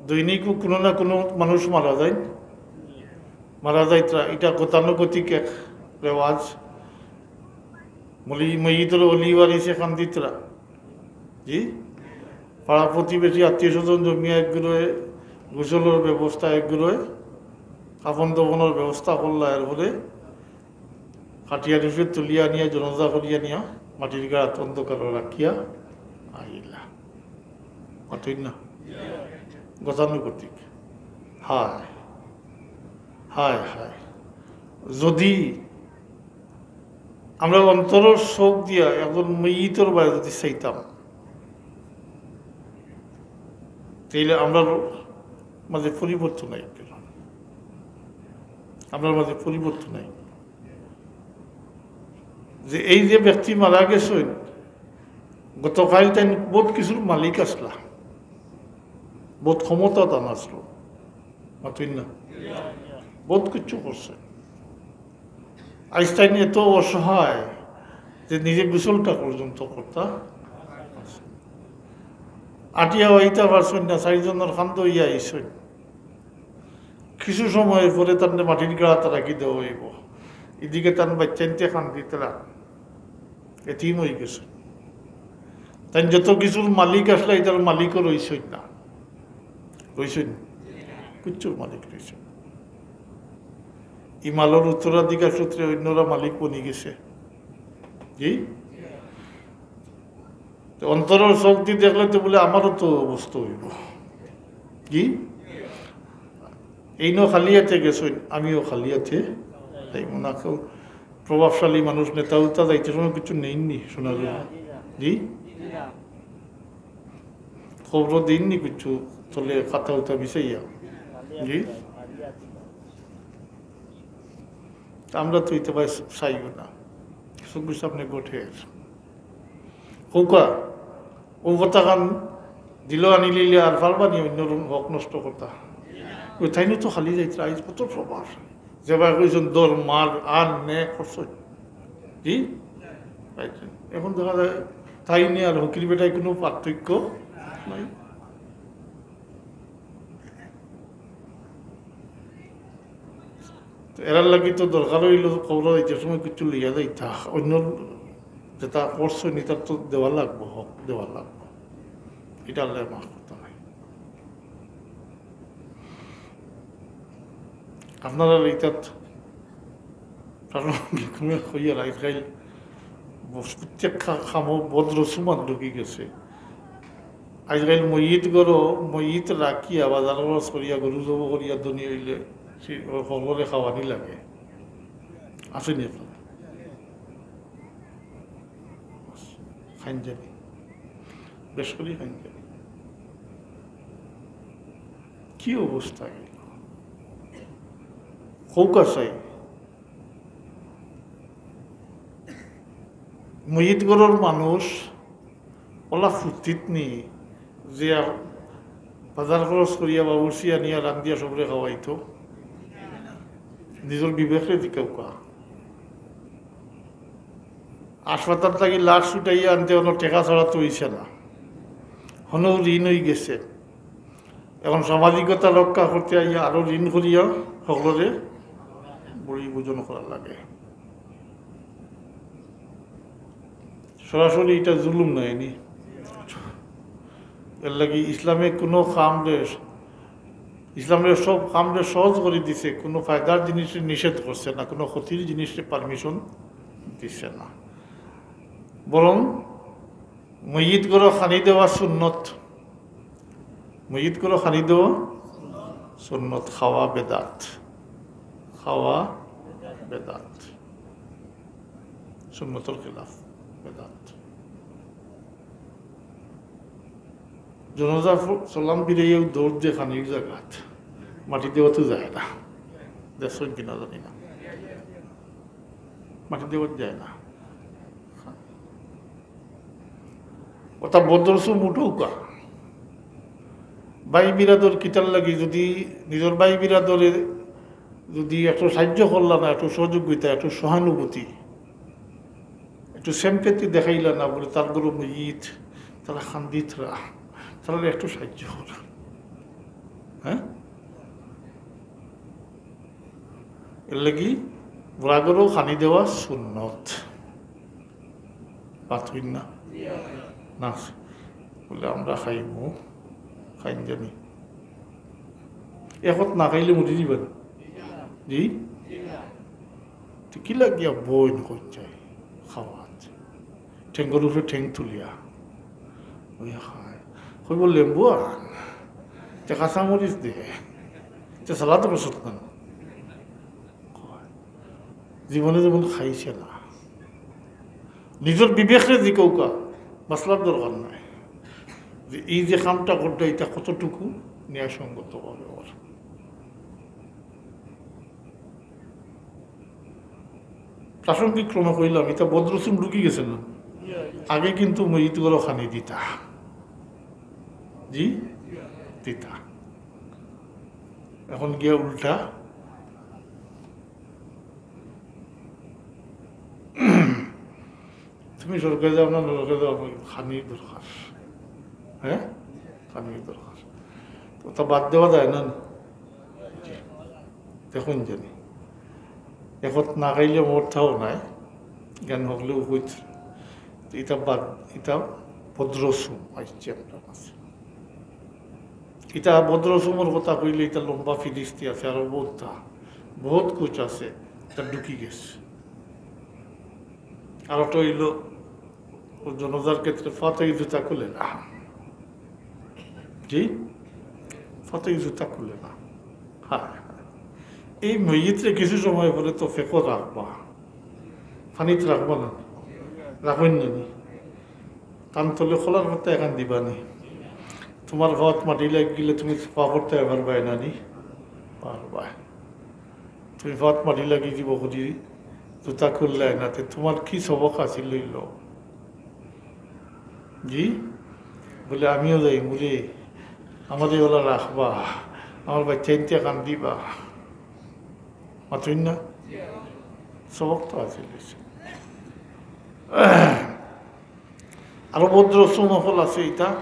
দৈনিক কোনো না কোনো মানুষ মারা যায়, মারা যাইতরা, ইটা গতানুগতিক এক রেওয়াজ। মলি-, মইয়িতর অলি ওয়ারিসে কান্দিতরা। জি? পাড়া প্রতিবেশী আত্মীয় স্বজন জমিয়া একগুলোয় গোসলর ব্যবস্থা, একগুলোয় কাফন দফনর ব্যবস্থা করলা। এরপরে খাটিয়া রুশে তুলিয়া নিয়া, জনাজা করিয়া নিয়া, মাটির গাত অন্ধকার রাখিয়া আইলা। মাতইন না? গতানুগতিক। হায়, হায়, হায়। যদি আমরা অন্তরর চোখ দিয়া একজন মইয়িতর বায় যদি চাইতাম, তাইলে আমরার মাঝে পরিবর্তন আইতো। আমরার মাঝে পরিবর্তন আইতো। যে এই যে ব্যক্তি মারা গেছইন, গতকাইল তাইন বহুত কিছুর মালিক আছলা, বহুত ক্ষমতাবান আছলা, মাতইন না? বহুত কিছু করছইন। আইজ তাইন এত অসহায় যে নিজে গোসলটা পর্যন্ত করতা পারছইন না। আটিয়া আইতা পারছইন না, চাইরজনর কান্দো অইয়া আইছইন। কিছু সময় পরে তানরে মাটির গাড়াত রাখি দেওয়া অইবো। এদিকে তান বাচ্চাইন্তে কান্দিতরা, এতিম অইগেছে। তাইন যত কিছুর মালিক আছলা, ইতার মালিকও রইছইন না, রইছইন, কিচ্ছুর মালিক রইছইন না। ই মালর উত্তরাধিকার সূত্রে অইন্যরা মালিক বনিগেছে। জি, তো অন্তরর চউখদি দেখলে তো বুলে আমারও তো অবস্থা অইবো। জি, এইনও খালি আতে গেছইন, আমিও খালি আতে যাইমু না। কেউ প্রভাবশালী মানুষ, নেতা উতা যাইতে সময় কিছু নেইননি, শোনা যায়। জি, খবর দিননি কিছু, তলে খাতা উতা বিছাইয়া। জি, আমরা তো ইতে ভাই চাইও না, কিছু কিছু সামনে ঘটে। কউক্কা, ও কথাখান দিল আনিলিলে আর পারবা নি অইন্যর হক নষ্ট করতা? ওই তাইনও তো খালি যাইতরা, আইজ কত প্রভাব। যেবায় কইছইন, "ধর, মার, আর নে, করছইন।" জি? এখন দেখা যায়, তাইন আর হকির বেটায় কোনো পার্থক্য নাই। তো এরার লাগি তো দরকার অইলো কবরো যাইতে সময় কিছু লইয়া যাইতা, অইন্য যেটা করছইন, ইতার তো দেওয়া লাগবো, হক দেওয়া লাগবো, ইটা আল্লায় মাফ করতা নায়। আপনারা ইতাত কারণ কইয়া রাইত খাইল বস-, প্রত্যেক খা-, খামো বদ রসুমাত ঢুকি গেছে। আইজকাইল মইয়িত ঘরো, মইয়িত রাখিয়া বাজার খরচ করিয়া, গরু জবো করিয়া ধনী অইলে সে হকলরে খাওয়ানি লাগে। আছে নি আপনারা? খাইন জানি। বেশ করি খাইন জানি। কি অবস্থা অইল? কউক্কা চাই। মইয়িত ঘরর মানুষ অলা ফুর্তিত নি যে আর বাজার খরচ করিয়া বাবুর্চি আনিয়া রান্দিয়া সবরে খাওয়াইতো? নিজর বিবেকরে জিকাউক্কা। হাসপাতাল থাকি লাশ ছুটাইয়া আনতে অনো টেকা ছাড়া তো অইছে না, হনো ঋণ অইগেছে। এখন সামাজিকতা রক্ষা করতে আইয়া আরো ঋণ করিয়া হকলরে বড়ি ভোজন করা লাগে। সরাসরি ইটা জুলুম নায় নি? এর লাগি ইসলামে কোনো কামরে, ইসলামে সব কামরে সহজ করি দিছে, কোনো ফায়দার জিনিসরে নিষেধ করছে না, কোনো ক্ষতির জিনিসরে permission দিছে না। বরং মইয়িত ঘরো খানি দেওয়া সুন্নত। মইয়িত ঘরো খানি দেওয়া সুন্নত, খাওয়া বেদাত। খাওয়া বেদাত। সুন্নতর খেলাফ, বেদাত। জানাজা ফ-, সালাম ফিরাইয়াও দৌড় দে খানির জাগাত। মাটি দেওয়া তো যায় না। দেখছইন কিনা জানি না। মাটি দেওয়া যায় না। অর্থাৎ বদরসু মুঠোকা। ভাই বিরাদর কিতার লাগি যদি নিজর ভাই বিরাদরে যদি একটু সাহায্য করলা না, একটু সহযোগিতা, একটু সহানুভূতি, একটু sympathy দেখাইলা না, বুলে, "তার ঘরো মইয়িত, তারা খান্দিতরা, তারা একটু সাহায্য করা।" হ্যাঁ? এর লাগি বুড়া ঘরো খানি দেওয়া সুন্নত। পাথইন না? না। বুলে, "আমরা খাইমু, খাইন জানি।" এখন না খাইলে মরি দিবেন। জি? তো কি লাগিয়া বইন করছে খাওয়াত? ঠেঙ্গর উপরে ঠেং তুলিয়া। ওই হায়। কইব, "লেম্বু আন। তে কাঁচা মরিচ দে। তে সালাদ বসত না।" জীবনে যেমন খাইছে না। নিজর বিবেকরে জিকাউকা, মাসলার দরকার নাই। যে এই যে কামটা করতে, এটা কতটুকু ন্যায়সঙ্গতভাবে ওর। প্রাসঙ্গিক ক্রমে কইলাম, এটা বদরসুম ঢুকি গেছে না? আগে কিন্তু মইয়িত ঘরো খানি দিতা। জি? দিতা। এখন গিয়া উল্টা। তুমি স্বর্গে যাও না নরকে যাও, আমার খানির দরকার। হ্যাঁ? খানির দরকার। তো তা বাদ দেওয়া যায় না। দেখইন জানি, একত না খাইলে মরতাও নাই, জ্ঞান হকলেও হইত। ইটা বাদ, ইটা বদরসুম আইছে আমরার মাঝে। ইটা বদরসুমর কথা কইলে ইটা লম্বা ফিরিস্তি আছে, আরো বহুততা, বহুত কুছ আছে, ইটা ঢুকি গেছে। আর ওটা হইল, ও জনাজার ক্ষেত্রে ফাতেই জুতা খুলে না। জি, ফাতেই জুতা খুলে না। হ্যাঁ, এই মইয়িতরে কিছু সময় পরে তো ফেকো রাখবা, পানিত রাখবা না, রাখইন না নি? তান তলে খোলার মতো এখান দিবা নি? তোমার ফাত মাটি লাগি গেলে তুমি পাপড় তো এবার বায় না নি? পারবায়। তুমি ফাত মাটি লাগি দিব করি জুতা খুললে না, তে তোমার কি সবক আছিল হইল? জি, বলে, "আমিও যাই, বলে, আমারে ওলা রাখবা, আমার বাচ্চা ইনতে কান দিবা।" মাতুন না? সবক তো আছিল। আরো বহুত রসুম হকল আছে, ইটা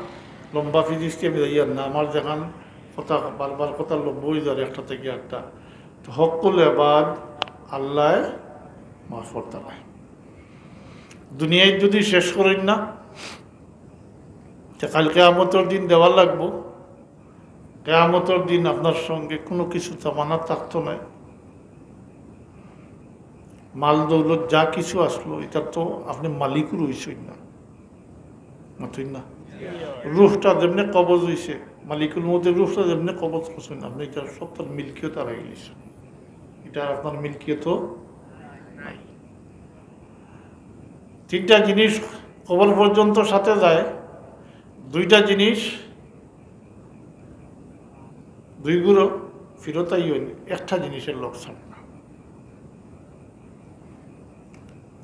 লম্বা ফিরিস্তি আমি যাইয়ার না। আমার যেখান কথা, বারবার কথা লম্বা হয়ে যার একটা থেকে একটা। তো হক্কুল এবাদ আল্লাহ মাফ করতে পারে। দুনিয়ায় যদি শেষ করেন না, তো কাল কিয়ামতর দিন দেওয়া লাগবো। কিয়ামতর দিন আপনার সঙ্গে কোনো কিছু জামানত থাকতো না। মাল দৌলত যা কিছু আসলো, এটা তো আপনি মালিক রইছেন না, মাতইন না? রুহটা যেমনে কবজ হইছে, মালিকুল মউতের রুহটা যেমনে কবজ করছেন, আপনি এটা সব তার মিলকিয়ত হারাই গেছেন। এটা আপনার মিলকিয়ত নাই। তিনটা জিনিস কবর পর্যন্ত সাথে যায়, দুইটা জিনিস দুই গুরু ফিরত আইন, একটা জিনিসের লোক ছাড় না।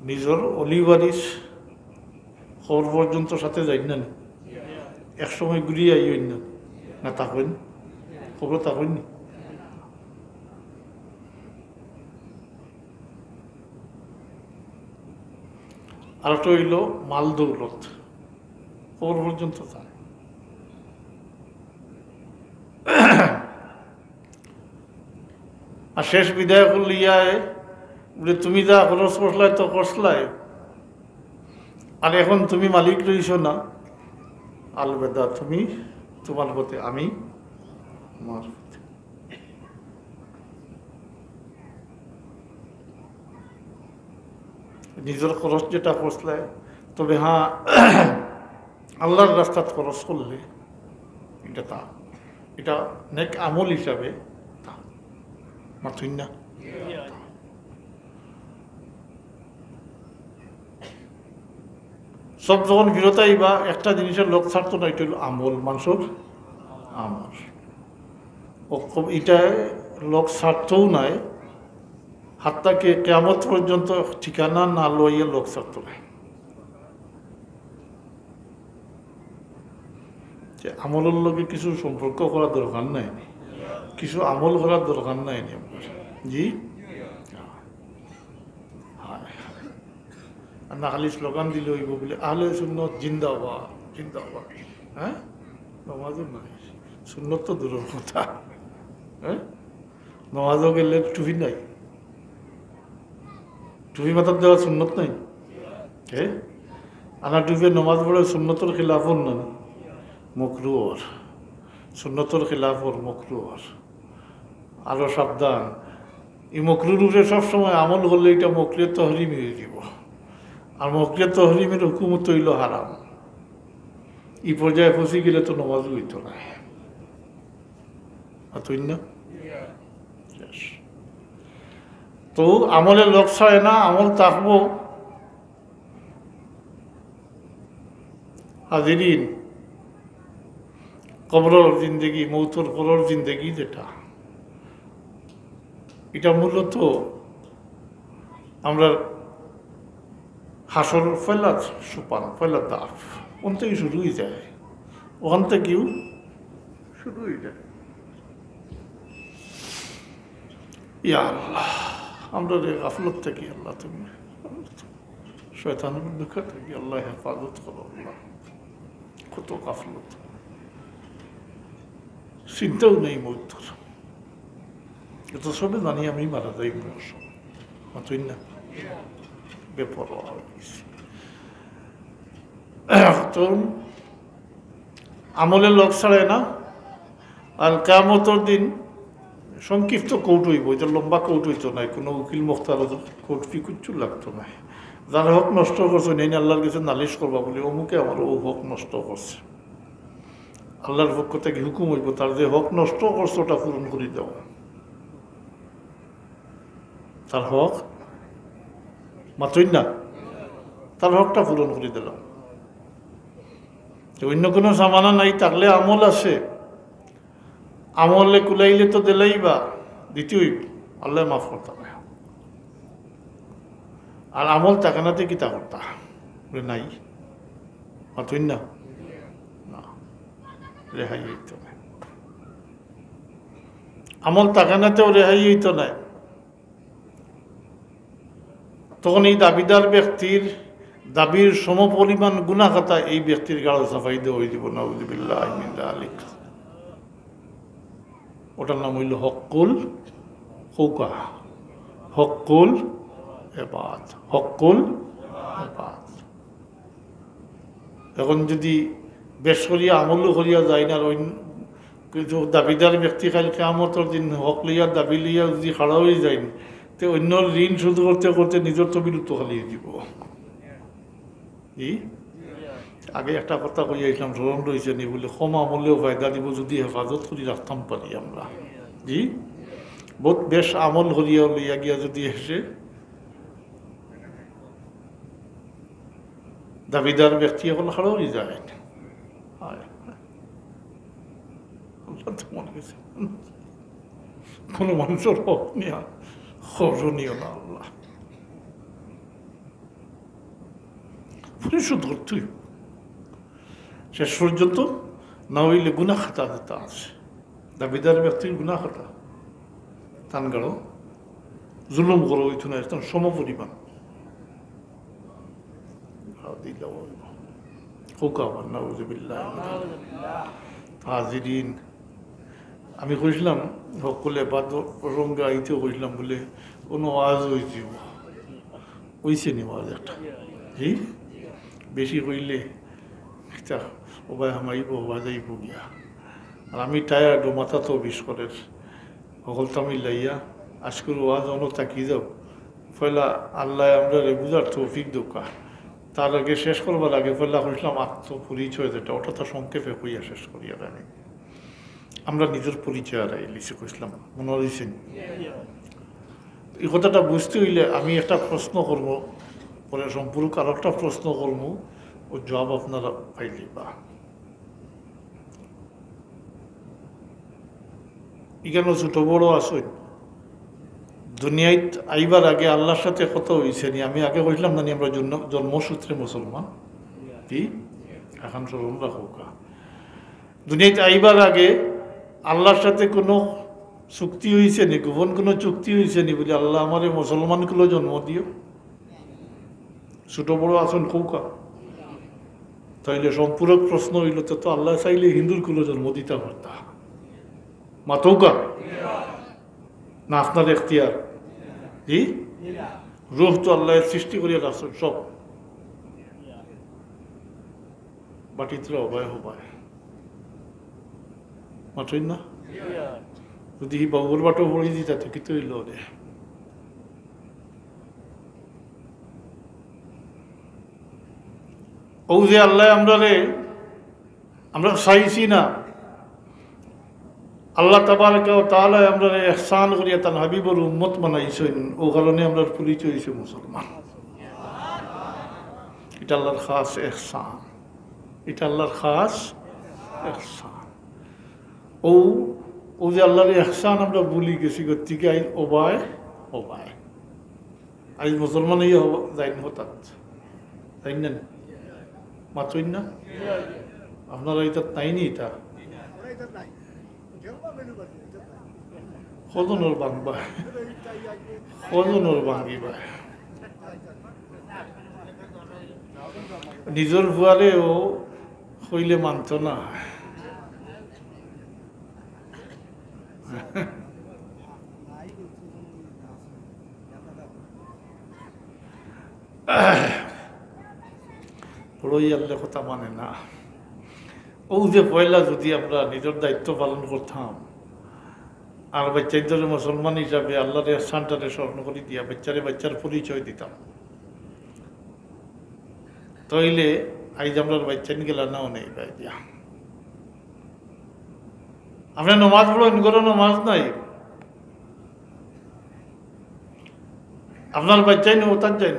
নিজের অলি ওয়ারিস কবর পর্যন্ত সাথে যাইন না নি? এক সময় ঘুরিয়া আইন না? না, থাকইন, কবর থাকইন নি? আর একটা হইল মাল দৌলত, কবর পর্যন্ত যায়। আর শেষ বিদায় করলে ইয়ায় বলে, "তুমি যা খরচ করছলায় তো করছলায়, আর এখন তুমি মালিক রইছো না, আলবেদা, তুমি তোমার পথে, আমি আমার পথে।" নিজের খরচ যেটা করছলায়, তবে হ্যাঁ, আল্লাহর রাস্তাত খরচ করলে এটা তা, এটা নেক আমল হিসাবে তা। মাতইন না? সব যখন ফিরত আইবা, একটা জিনিসের লোক ছাড়তো না, এটা হইল আমল, মানুষের আমল। ও খুব, এটা লোক ছাড়তও নাই, হাত্তাকে কিয়ামত পর্যন্ত ঠিকানা না লইয়া লোক ছাড়তো নাই। যে আমলর লগে কিছু সম্পর্ক করার দরকার নাই নি? কিছু আমল করার দরকার নাই নি আপনার? জি? হ্যাঁ। আর না খালি স্লোগান দিলে হইব বলে, "আহলে সুন্নত জিন্দাবাদ, জিন্দাবাদ।" হ্যাঁ? নমাজও নাই। সুন্নত তো দূরের কথা। হ্যাঁ? নমাজও গেলে টুপি নাই। টুপি মাথাত দেওয়া সুন্নত নাই? হে? আনা টুপি নমাজ পড়ে সুন্নতর খিলাফ অর না? মকরু অর। সুন্নতর খিলাফ অর, মকরু অর। আরো সাবধান। এই মকরুর উপরে সবসময় আমল করলে এটা মকরুয়ে তহরিমি হয়ে যাব। আর মকরুয়ে তহরিমের হুকুমত হইল হারাম। এই পর্যায়ে পৌঁছে গেলে তো নমাজ হইতো না। মাতইন না? শেষ। তো আমলে লোক ছাড়ে না, আমল থাকবো। হাজিরিন, কবরর জিন্দেগি, মৌতর পরর জিন্দেগি যেটা, এটা মূলত আমরা হাশর পয়লা সোপান, পয়লা ধাপ, ওখান থেকে শুরু হয়ে যায়, ওখান থেকেও শুরু হয়ে যায়। ইয়া আল্লাহ, আমরা রে গাফলত থাকি, আল্লাহ তুমি শয়তানের ধোঁকা থাকি, আল্লাহ হেফাজত করো, আল্লাহ। কত গাফলত, চিন্তাও নেই মৌতর। তো সবে জানি আমি মারা যাইমু। মাতইন না, বেপরোয়া অই গেছি। তো আমলে লগ ছাড়ে না। আর কিয়ামতর দিন সংক্ষিপ্ত কোর্ট অইবো, ইটা লম্বা কোর্ট অইতো নায়, কুনু উকিল মুখতার কোর্ট ফি কিচ্ছু লাগতো নায়। যার হক নষ্ট করছে, নেইন আল্লার গেছে নালিশ করবা বুলি, অমুকে আমার অউ হক নষ্ট করছে। আল্লার পক্ষ থাকি হুকুম অইবো, তার যে হক নষ্ট করছে, ওটা পূরণ করি দেও। তার হক, মাতইন না, তার হকটা পূরণ করি দিলাম। তো অইন্য কুনু সামানা নাই, থাকলে আমল আছে, আমলে কুলাইলে তো দিলাইবা, দিতে অইবো, আল্লায় মাফ করতা নায়। আর আমল থাকে না তে কিতা করতা? বলে, নাই। মাতইন না? না। রেহাই অইতো নায়। আমল থাকে না তেও রেহাই অইতো নায়। তখন এই দাবিদার ব্যক্তির দাবির সমপরিমাণ গুনাহ খাতা এই ব্যক্তির ঘাড়ো চাপাই দেওয়া অই দিবো, নাউযুবিল্লাহি মিন যালিক। ওটার নাম অইলো হক্কুল, কউক্কা, হক্কুল এবাদ, হক্কুল এবাদ। এখন যদি বেশ করিয়া আমলও করিয়া যাইন আর অইন-, কিন্তু দাবিদার ব্যক্তি কাইল কিয়ামতর দিন হক লইয়া, দাবি লইয়া যদি খাড়া অই যাইন, তে অইন্যর ঋণ শোধ করতে করতে নিজর তো বিলুপ্ত খালি অই দিবো। জি? আগে একটা কথা কইয়া আইছলাম, স্মরণ রইছে নি? বলে, কম আমলেও ফায়দা দিবো যদি হেফাজত করি রাখতাম পারি আমরা। জি? বউত বেশ আমল করিয়া লইয়া গিয়া যদি এসে দাবিদার ব্যক্তি অকল খাড়া অই যায়। হায়, হায়। আল্লাহ তো মনে গেছে। কুনু মানুষর হক নিয়া খরচ নিও না আল্লাহ। পরিশোধ করতে অইবো। শেষ পর্যন্ত না অইলে গুনাহ খাতা যেটা আছে, দাবিদার ব্যক্তির গুনাহ খাতা, তান ঘাড়ো জুলুম করা অইতো নায়, তান সমপরিমাণ। কউক্কা আবার, নাউযুবিল্লাহ। হাজিরিন, আমি কইছলাম, হক্কুল এবাদ প্রসঙ্গে আইতে কইছলাম বলে, কুনু ওয়াজ অইছে, অইছে নি ওয়াজ একটা? জি? বেশি কইলে, একটা, ও ভাই হামাইবো, ওয়াজ আইবো গিয়া। আর আমি টায়ার্ড, ও মাথা তো বিষ করের। হকলতা মিলাইয়া, আজকুর ওয়াজ অনো থাকি যাও। পয়লা আল্লায় আমরারে বুঝার তৌফিক দেউক্কা। তার আগে শেষ করবার আগে পয়লা কইছলাম আত্মপরিচয় যেটা, ওটা তো সংক্ষেপে কইয়া শেষ করিয়া জানি। আমরা নিজর পরিচয় আর এই লিসে কইছলাম, মনো রইছে নি? এই কথাটা বুঝতে অইলে আমি একটা প্রশ্ন করমু, পরে সম্পূরক আর একটা প্রশ্ন করমু, ও জবাব আপনারা পাইলিবা। ইখানো ছোট বড় আছইন, দুনিয়াত আইবার আগে আল্লার সাথে কথা অইছে নি? আমি আগে কইছলাম না নি, আমরা জন্ম-, জন্মসূত্রে মুসলমান। কি? এখন স্মরণ রাখউক্কা। দুনিয়াত আইবার আগে আল্লার সাথে কুনু চুক্তি অইছে নি, গোপন কুনু চুক্তি অইছে নি বলে, "আল্লাহ, আমারে মুসলমান কুলো জন্ম দিও"? ছোট বড় আছইন কউক্কা। তাইলে সম্পূরক প্রশ্ন অইলো, তো, তো আল্লায় চাইলে হিন্দুর কুলো জন্ম দিতা পারতা। মাতউক্কা। না আপনার এখতিয়ার? জি? রুহ তো আল্লায় সৃষ্টি করিয়া রাখছইন সব। বাটিত্র হবায় হবায়। মাতইন না? যদি হি বাবুর বাটো পড়ি দিতা, তো কিতা অইলো রে? অউ যে আল্লায় আমরারে, আমরা চাইছি না, আল্লাহ তাবারাকা ওয়া তাআলায় আমরারে ইহসান করিয়া তান হাবিবর উম্মত বানাইছইন, অউ কারণে আমরার পরিচয় অইছে মুসলমান। ইটা আল্লার খাস ইহসান, ইটা আল্লার খাস ইহসান। অউ, অউ যে আল্লার ইহসান আমরা ভুলি গেছি, গতিকে আইজ অবায়, অবায়। আইজ মুসলমান অইয়া হবা-, যাইন হঠাৎ। যাইন না নি? মাতইন না? আপনারা ইতাত নাই নি ইতা? কজনর ভাঙবা? কজনর ভাঙিবা? নিজর ফুয়ারেও কইলে মানতো না। বড় ইয়াল্লে কথা মানে না। অউ যে পয়লা যদি আমরা নিজর দায়িত্ব পালন করতাম, আর বাচ্চাইন্তরে মুসলমান হিসাবে আল্লাহর এহসানটারে স্মরণ করি দিয়া বাচ্চারে বাচ্চার পরিচয় দিতাম, তাইলে আইজ আমরার বাচ্চাইন গেলা না অনেক দিয়া। আপনে নমাজ পড়ইন, ঘরো নমাজ নাই, আপনার বাচ্চাইন ওতার যাইন,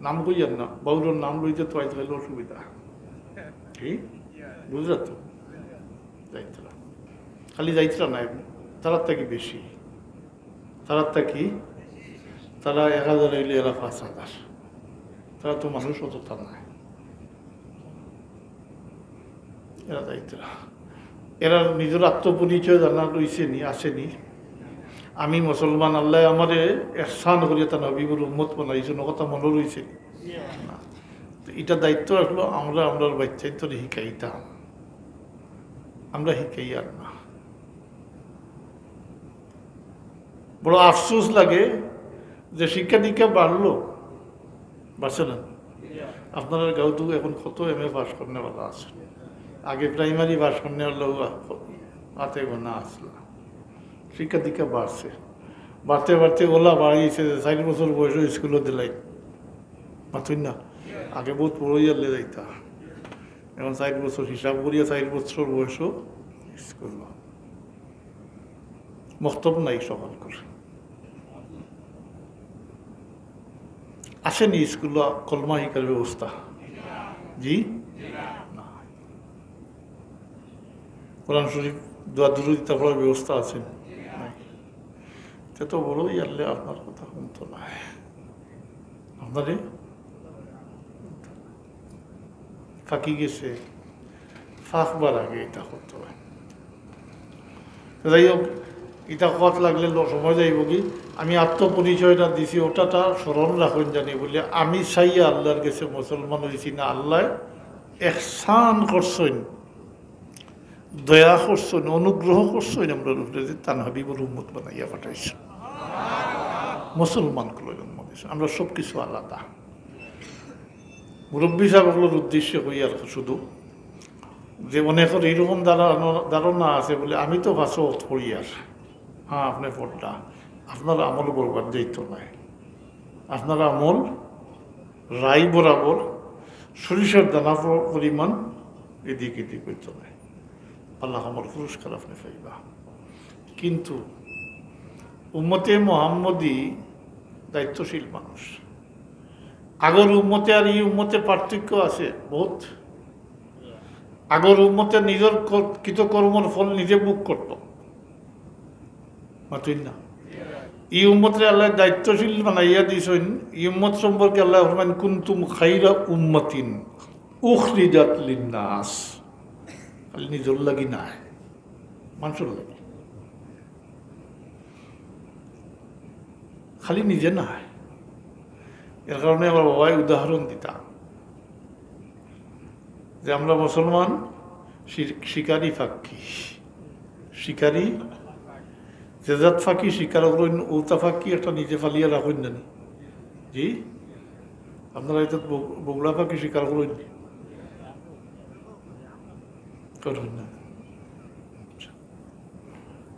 নাম কইয়ার না, বাউরর নাম লইতে তো আইজ কাইল অসুবিধা। কি? বুঝলা তো? যাইতরা। খালি যাইতরা নাই, তারার থাকি বেশি। তারার থাকি, তারা এক হাজার অইলে এরা পাঁচ হাজার। তারা তো মানুষ অততা নাই। এরা যাইতরা। এরা নিজর আত্মপরিচয় জানা রইছে নি, আছে নি? আমি মুসলমান, আল্লায় আমারে এহসান করিয়া তান হাবিবর উম্মত বানাইছইন, অউ কথা মনো রইছে নি? না। তো ইটা দায়িত্ব আসলো আমরা, আমরার বাচ্চাইন্তরে হিকাইতাম। আমরা হিকাইয়ার না। বড় আফসোস লাগে যে শিক্ষা দীক্ষা বাড়লো, বাড়ছে না? আপনারার গাঁওত এখন কত এম এ পাস করনেওয়ালা আছে, আগে প্রাইমারি পাস করনেওয়ালা হাতে গোনা আসলা। শিক্ষা দীক্ষা বাড়ছে, বাড়তে বাড়তে ওলা বাড়িছে যে চাইর বছর বয়সো স্কুলো দিলাই, মাতইন না? আগে বউত বড় ইয়াল্লে যাইতা, এখন চাইর বছর হিসাব করিয়া চাইর বছর বয়সো স্কুলো। মক্তব নাই সকাল করে। আছে নি স্কুলো কলমা হিকার ব্যবস্থা? জি? না। কোরআন শরীফ, দোয়া দুরুদ ইতা পড়ার ব্যবস্থা আছে নি? নাই। তে তো বড় ইয়াল্লে আপনার কথা হুনতো নায়। আপনারে ফাঁকি গেছে, ফাঁকবার আগে ইতা করতে হয়। তো যাই হোক, ইতা কওয়াত লাগলে ল-, সময় যাইবো কি, আমি আত্মপরিচয়টা দিছি, ওটা তা স্মরণ রাখইন জানি বলে, আমি চাইয়া আল্লাহর গেছে মুসলমান অইছি না, আল্লায় এহসান করছইন, দয়া করছইন, অনুগ্রহ করছইন আমরার উপরে, যে তান হাবিবর উম্মত বানাইয়া পাঠাইছইন, মুসলমান কুলর উম্মত অইছে। আমরা সব কিছু আলাদা। মুরব্বী সাহেব অকলর উদ্দেশ্যে কইয়ার শুধু যে অনেকর এইরকম ধারণা, ধারণা আছে বলে, আমি তো পাঁচ ওয়াক্ত পড়িয়ার, হ্যাঁ, আপনে পড়তা, আপনার আমল বরবাদ যাইতো নায়। আপনার আমল রাই বরাবর সরিষার দানা প-, পরিমাণ এদিক এদিক অইতো নায়। আল্লাহ আমল পুরস্কার আপনে পাইবা। কিন্তু উম্মতে মোহাম্মদী দায়িত্বশীল মানুষ। আগর উম্মতে আর ই উম্মতে পার্থক্য আছে বহুত। আগর উম্মতে নিজর কর-, কৃতকর্মর ফল নিজে ভোগ করত, মাতইন না? ই উম্মতরে আল্লায় দায়িত্বশীল বানাইয়া দিছইন। ই উম্মত সম্পর্কে আল্লায় ফরমাইন, "কুনতুম খাইরা উম্মাতিন উখরিজাত লিন্নাস।" খালি নিজর লাগি নায়, মানষর লাগি। খালি নিজে নায়। এর কারণে আমার বাবায় উদাহরণ দিতা যে আমরা মুসলমান শি-, শিকারি পাখি, শিকারি, যে জাত পাখি শিকার করইন, অতা পাখি একটা নিজে পালিয়া রাখইন না নি? জি, আপনারা ইতা বগ-, বগুড়া পাখি শিকার করইন নি? করইন না।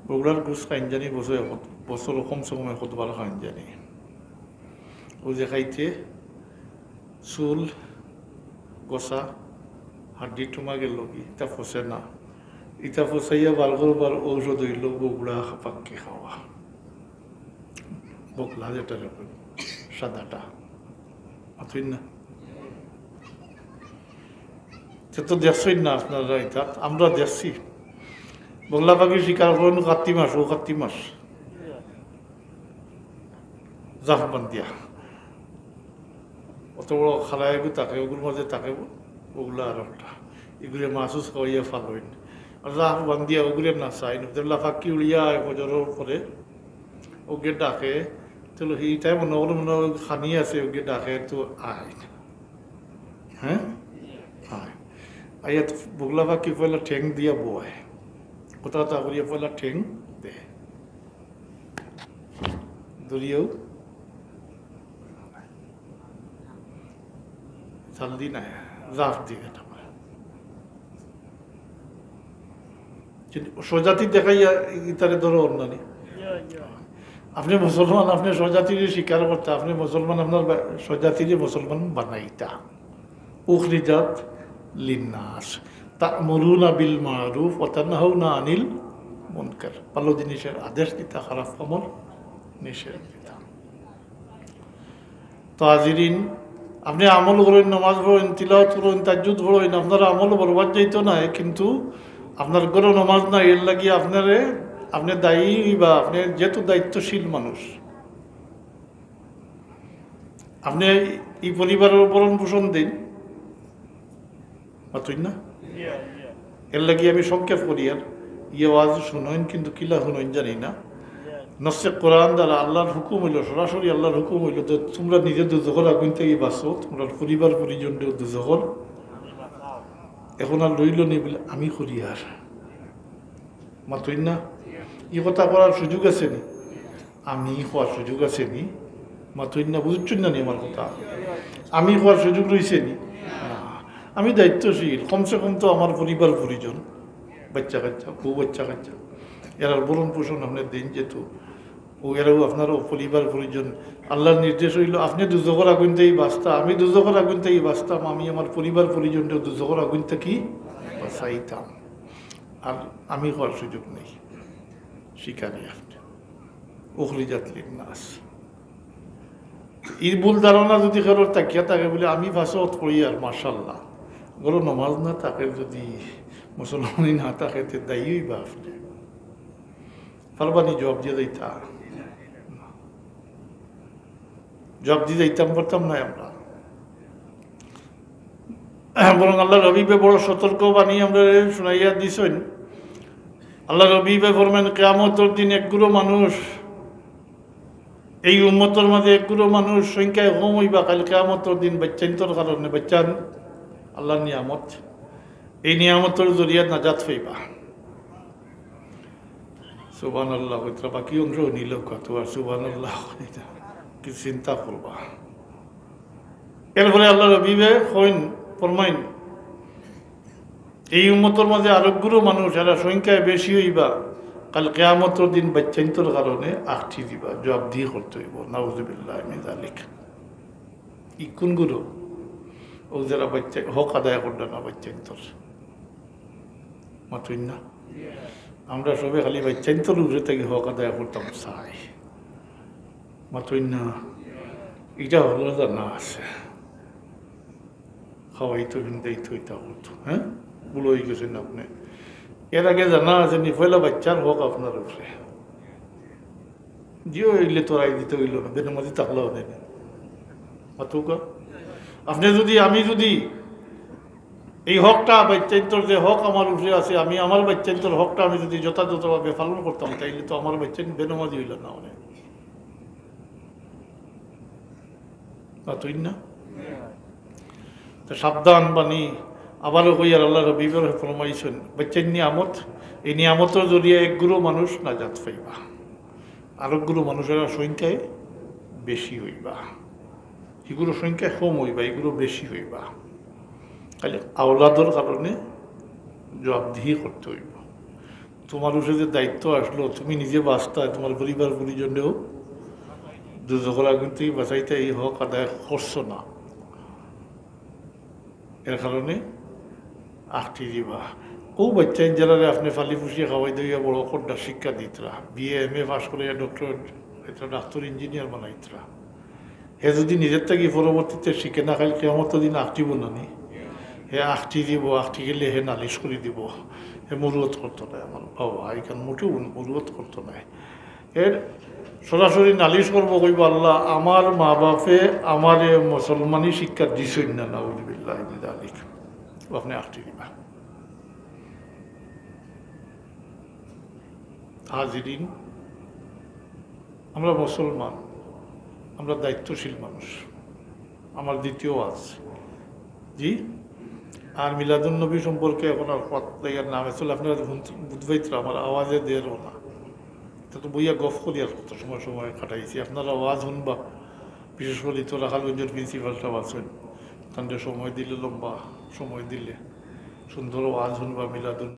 বগুড়ার গোস খাইন জানি বছরে কত-, বছরো কমসে কম কতবার খাইন জানি। অউ যে খাইতে চুল, গোসা, হাড্ডি টুমা গেল কি, ইতা ফসে না। ইতা ফসাইয়া বার করবার ঔষধ অইল বগুড়া পাখি খাওয়া। বগলা যেটা যখন সাদাটা। মাতইন না? তে তো দেখছইন না আপনারা ইতা, আমরা দেখছি। বগলা পাখি শিকার করইন কাতি মাস, অউ কাতি মাস। জাফ বান্ধিয়া। অত বড় খালা এগু থাকে, অগুর মাঝে থাকে বগলা আর একটা। ইগুরে মাসুস খাওয়াইয়া ফালাইন। আর জাফ বান্ধিয়া অগুরে নাচাইন। যেবলা পাখি উড়িয়া আয় ফজরর পরে, অগুরে ডাকে, তো হি তাই মনে করে মনে করে খানি আছে, অগুরে ডাকে, তো আয়। হ্যাঁ? আয়। আইয়া তো বগলা পাখি পয়লা ঠেং দিয়া বয়। কথা কথা করিয়া পয়লা ঠেং দে। ধরিয়াও। চাল দি না, জাফ দি এটা। কিন্তু স্বজাতি দেখাইয়া ইতারে ধরো অন্যানি। আপনি মুসলমান, আপনি স্বজাতির স্বীকার করতা, আপনি মুসলমান, আপনার বা-, স্বজাতির মুসলমান বানাইতা। উখরিজাত লিন্নাস, তা'মুরুনা বিল মারুফ ওয়া তানহাউনা আনিল মুনকার। ভালো জিনিসের আদেশ দিতা, খারাপ কামর নিষেধ দিতা। তো হাজিরিন, আপনি আমল করইন, নামাজ পড়ইন, তিলাওয়াত করইন, তাহাজ্জুদ পড়ইন, আপনার আমল বরবাদ যাইতো নায়, কিন্তু আপনার ঘরো নামাজ নাই, এর লাগি আপনারে, আপনি দায়ী বা আপনি যেহেতু দায়িত্বশীল মানুষ, আপনি এই পরিবারের ভরণ পোষণ দেইন, মাতইন না? এর লাগি আমি সংক্ষেপ করি আর ইয়ে ওয়াজ শুনইন, কিন্তু কিলা শুনইন জানি না। নসে কোরআন দ্বারা আল্লাহর হুকুম অইলো, সরাসরি আল্লাহর হুকুম অইলো যে তোমরা নিজে দুজখর আগুন থাকি বাঁচো, তোমরা পরিবার পরিজনরেও দুজখর। এখন আর রইল নি বলে আমি করি আর মাতইন না। ই কথা করার সুযোগ আছে নি? আমি কওয়ার সুযোগ আছে নি? মাতইন না, বুঝছইন না নি আমার কথা? আমি কওয়ার সুযোগ রইছে নি? না। আমি দায়িত্বশীল, কমসে কম তো আমার পরিবার পরিজন, বাচ্চা কাচ্চা, বউ বাচ্চা কাচ্চা, এরার ভরণ পোষণ আপনি দেইন যেহেতু, ও এরাও আপনারও পরিবার পরিজন। আল্লাহর নির্দেশ অইলো, আপনি দুজখর আগুন থাকি বাঁচতা, আমি দুজখর আগুন থাকি বাঁচতাম, আমি আমার পরিবার পরিজনরেও দুজখর আগুন থাকি বাঁচাইতাম। আর আমি কওয়ার সুযোগ নেই, স্বীকারি আপনি। উখরিজাত লিন্নাস। ই ভুল ধারণা যদি কারোর থাকিয়া থাকে বলে আমি পাঁচ ওয়াক্ত পড়ি আর মাশাআল্লাহ, ঘরো নমাজ না থাকে, যদি মুসলমানি না থাকে, তে দায়ী অইবা আপনি। পারবা নি জবাব দিয়া যাইতা? জবাব দিয়া যাইতাম পারতাম না আমরা। বরং আল্লাহর হাবিবে বড় সতর্ক বাণী আমরারে শুনাইয়া দিছইন। আল্লাহর হাবিবে ফরমাইন, কিয়ামতর দিন এক গুরু মানুষ, এই উম্মতর মাঝে এক গুরু মানুষ সংখ্যায় কম অইবা কাইল কিয়ামতর দিন বাচ্চাইন্তর কারণে। বাচ্চাইন আল্লাহর নিয়ামত, এই নিয়ামতর জরিয়া নাজাত পাইবা। সুবহানাল্লাহ কইতরা, বাকি অংশ নিল কত আর সুবহানাল্লাহ কইতরা। কি চিন্তা করবা। এরপরে আল্লাহর হাবিবে কইন, ফরমাইন, এই উম্মতর মাঝে আরো গুরু মানুষ, এরা সংখ্যায় বেশি অইবা, কাইল কিয়ামতর দিন বাচ্চাইন্তর কারণে আখটি দিবা, জবাবদিহি করতে অইবো। নাউজুবিল্লাহ মিন যালিক। ই কোন গুরু? ও যারা বাচ্চা হক আদায় করলা না বাচ্চাইন্তর। মাতইন না। আমরা সবে খালি বাচ্চাইন্তর উপরে থাকি হক আদায় করতাম চাই। মাতইন না। ইটা হকলর জানা আছে। খাওয়াইতো, ফিন্দাইতো, ইতা করতো, হ্যাঁ? ভুল অইগেছে না আপনে? এর আগে জানা আছে নি, পয়লা বাচ্চার হক আপনার উপরে। জিও অইলে তো রায় দিতে অইলো না, বেনমাজি থাকলেও নেই। মাতুকা? আপনে যদি, আমি যদি এই হকটা বাচ্চাইন্তর, যে হক আমার উপরে আছে, আমি আমার বাচ্চাইন্তর হকটা আমি যদি যথাযথভাবে পালন করতাম, তাইলে তো আমার বাচ্চাইন বেনমাজি অইলো না অনে। মাতইন না? তো সাবধান বাণী, আবারও কইয়ার আল্লাহর হাবিবে ফরমাইছইন, বাচ্চাইন নিয়ামত, এই নিয়ামতর জরিয়া এক গুরু মানুষ নাজাত পাইবা, আরো গুরু মানুষেরা সংখ্যায় বেশি অইবা, হিগুরু সংখ্যায় কম অইবা, হিগুরু বেশি অইবা। খালি আওলাদর কারণে জবাবদিহি করতে অইবো। তোমার উপরে যে দায়িত্ব আসলো, তুমি নিজে বাঁচতায়, তোমার পরিবার পরিজনেও দুজখর আগুন থাকি বাঁচাইতায়, এই হক আদায় করছো না, এর কারণে আখটি দিবা। ও বাচ্চাইন যারারে আপনে পালি পুষিয়া খাওয়াই দিয়া বড় কররা, শিক্ষা দিতরা, বিএ, এমএ পাস করিয়া ডক্টরেট, এটা ডাক্তার, ইঞ্জিনিয়ার বানাইতরা, হে যদি নিজের থাকি পরবর্তীতে শিখে না, কাইল কিয়ামতর দিন আখটিবো না নি? হে আখটি দিবো, আখটি গেলে হে নালিশ করি দিবো, হে মুরুয়াত করতো নায়। আমার বাবা, ইখান মোটেও মুরুয়াত করতো নায়। এর সরাসরি নালিশ করবো, কইবো, "আল্লাহ, আমার মা বাপে আমারে মুসলমানি শিক্ষা দিছইন না, নাউজুবিল্লাহি মিন যালিক।" ও আপনে আখটি দিবা। হাজিরিন, আমরা মুসলমান, আমরা দায়িত্বশীল মানুষ। আমার দ্বিতীয় ওয়াজ। জি? আর মিলাদুন নবী সম্পর্কে এখন আর কথা ইয়ার নাম আসলে আপনারা বুঝ-, বুঝবাইতরা আমার আওয়াজে দের না। এটা তো বইয়া গফ করি আর কত সময় সময় কাটাইছি। আপনারা ওয়াজ হুনবা, বিশেষ করি তো রাখালগঞ্জের প্রিন্সিপাল সাহেব আছেন, তানরে সময় দিলে, লম্বা সময় দিলে, সুন্দর ওয়াজ হুনবা, মিলাদুন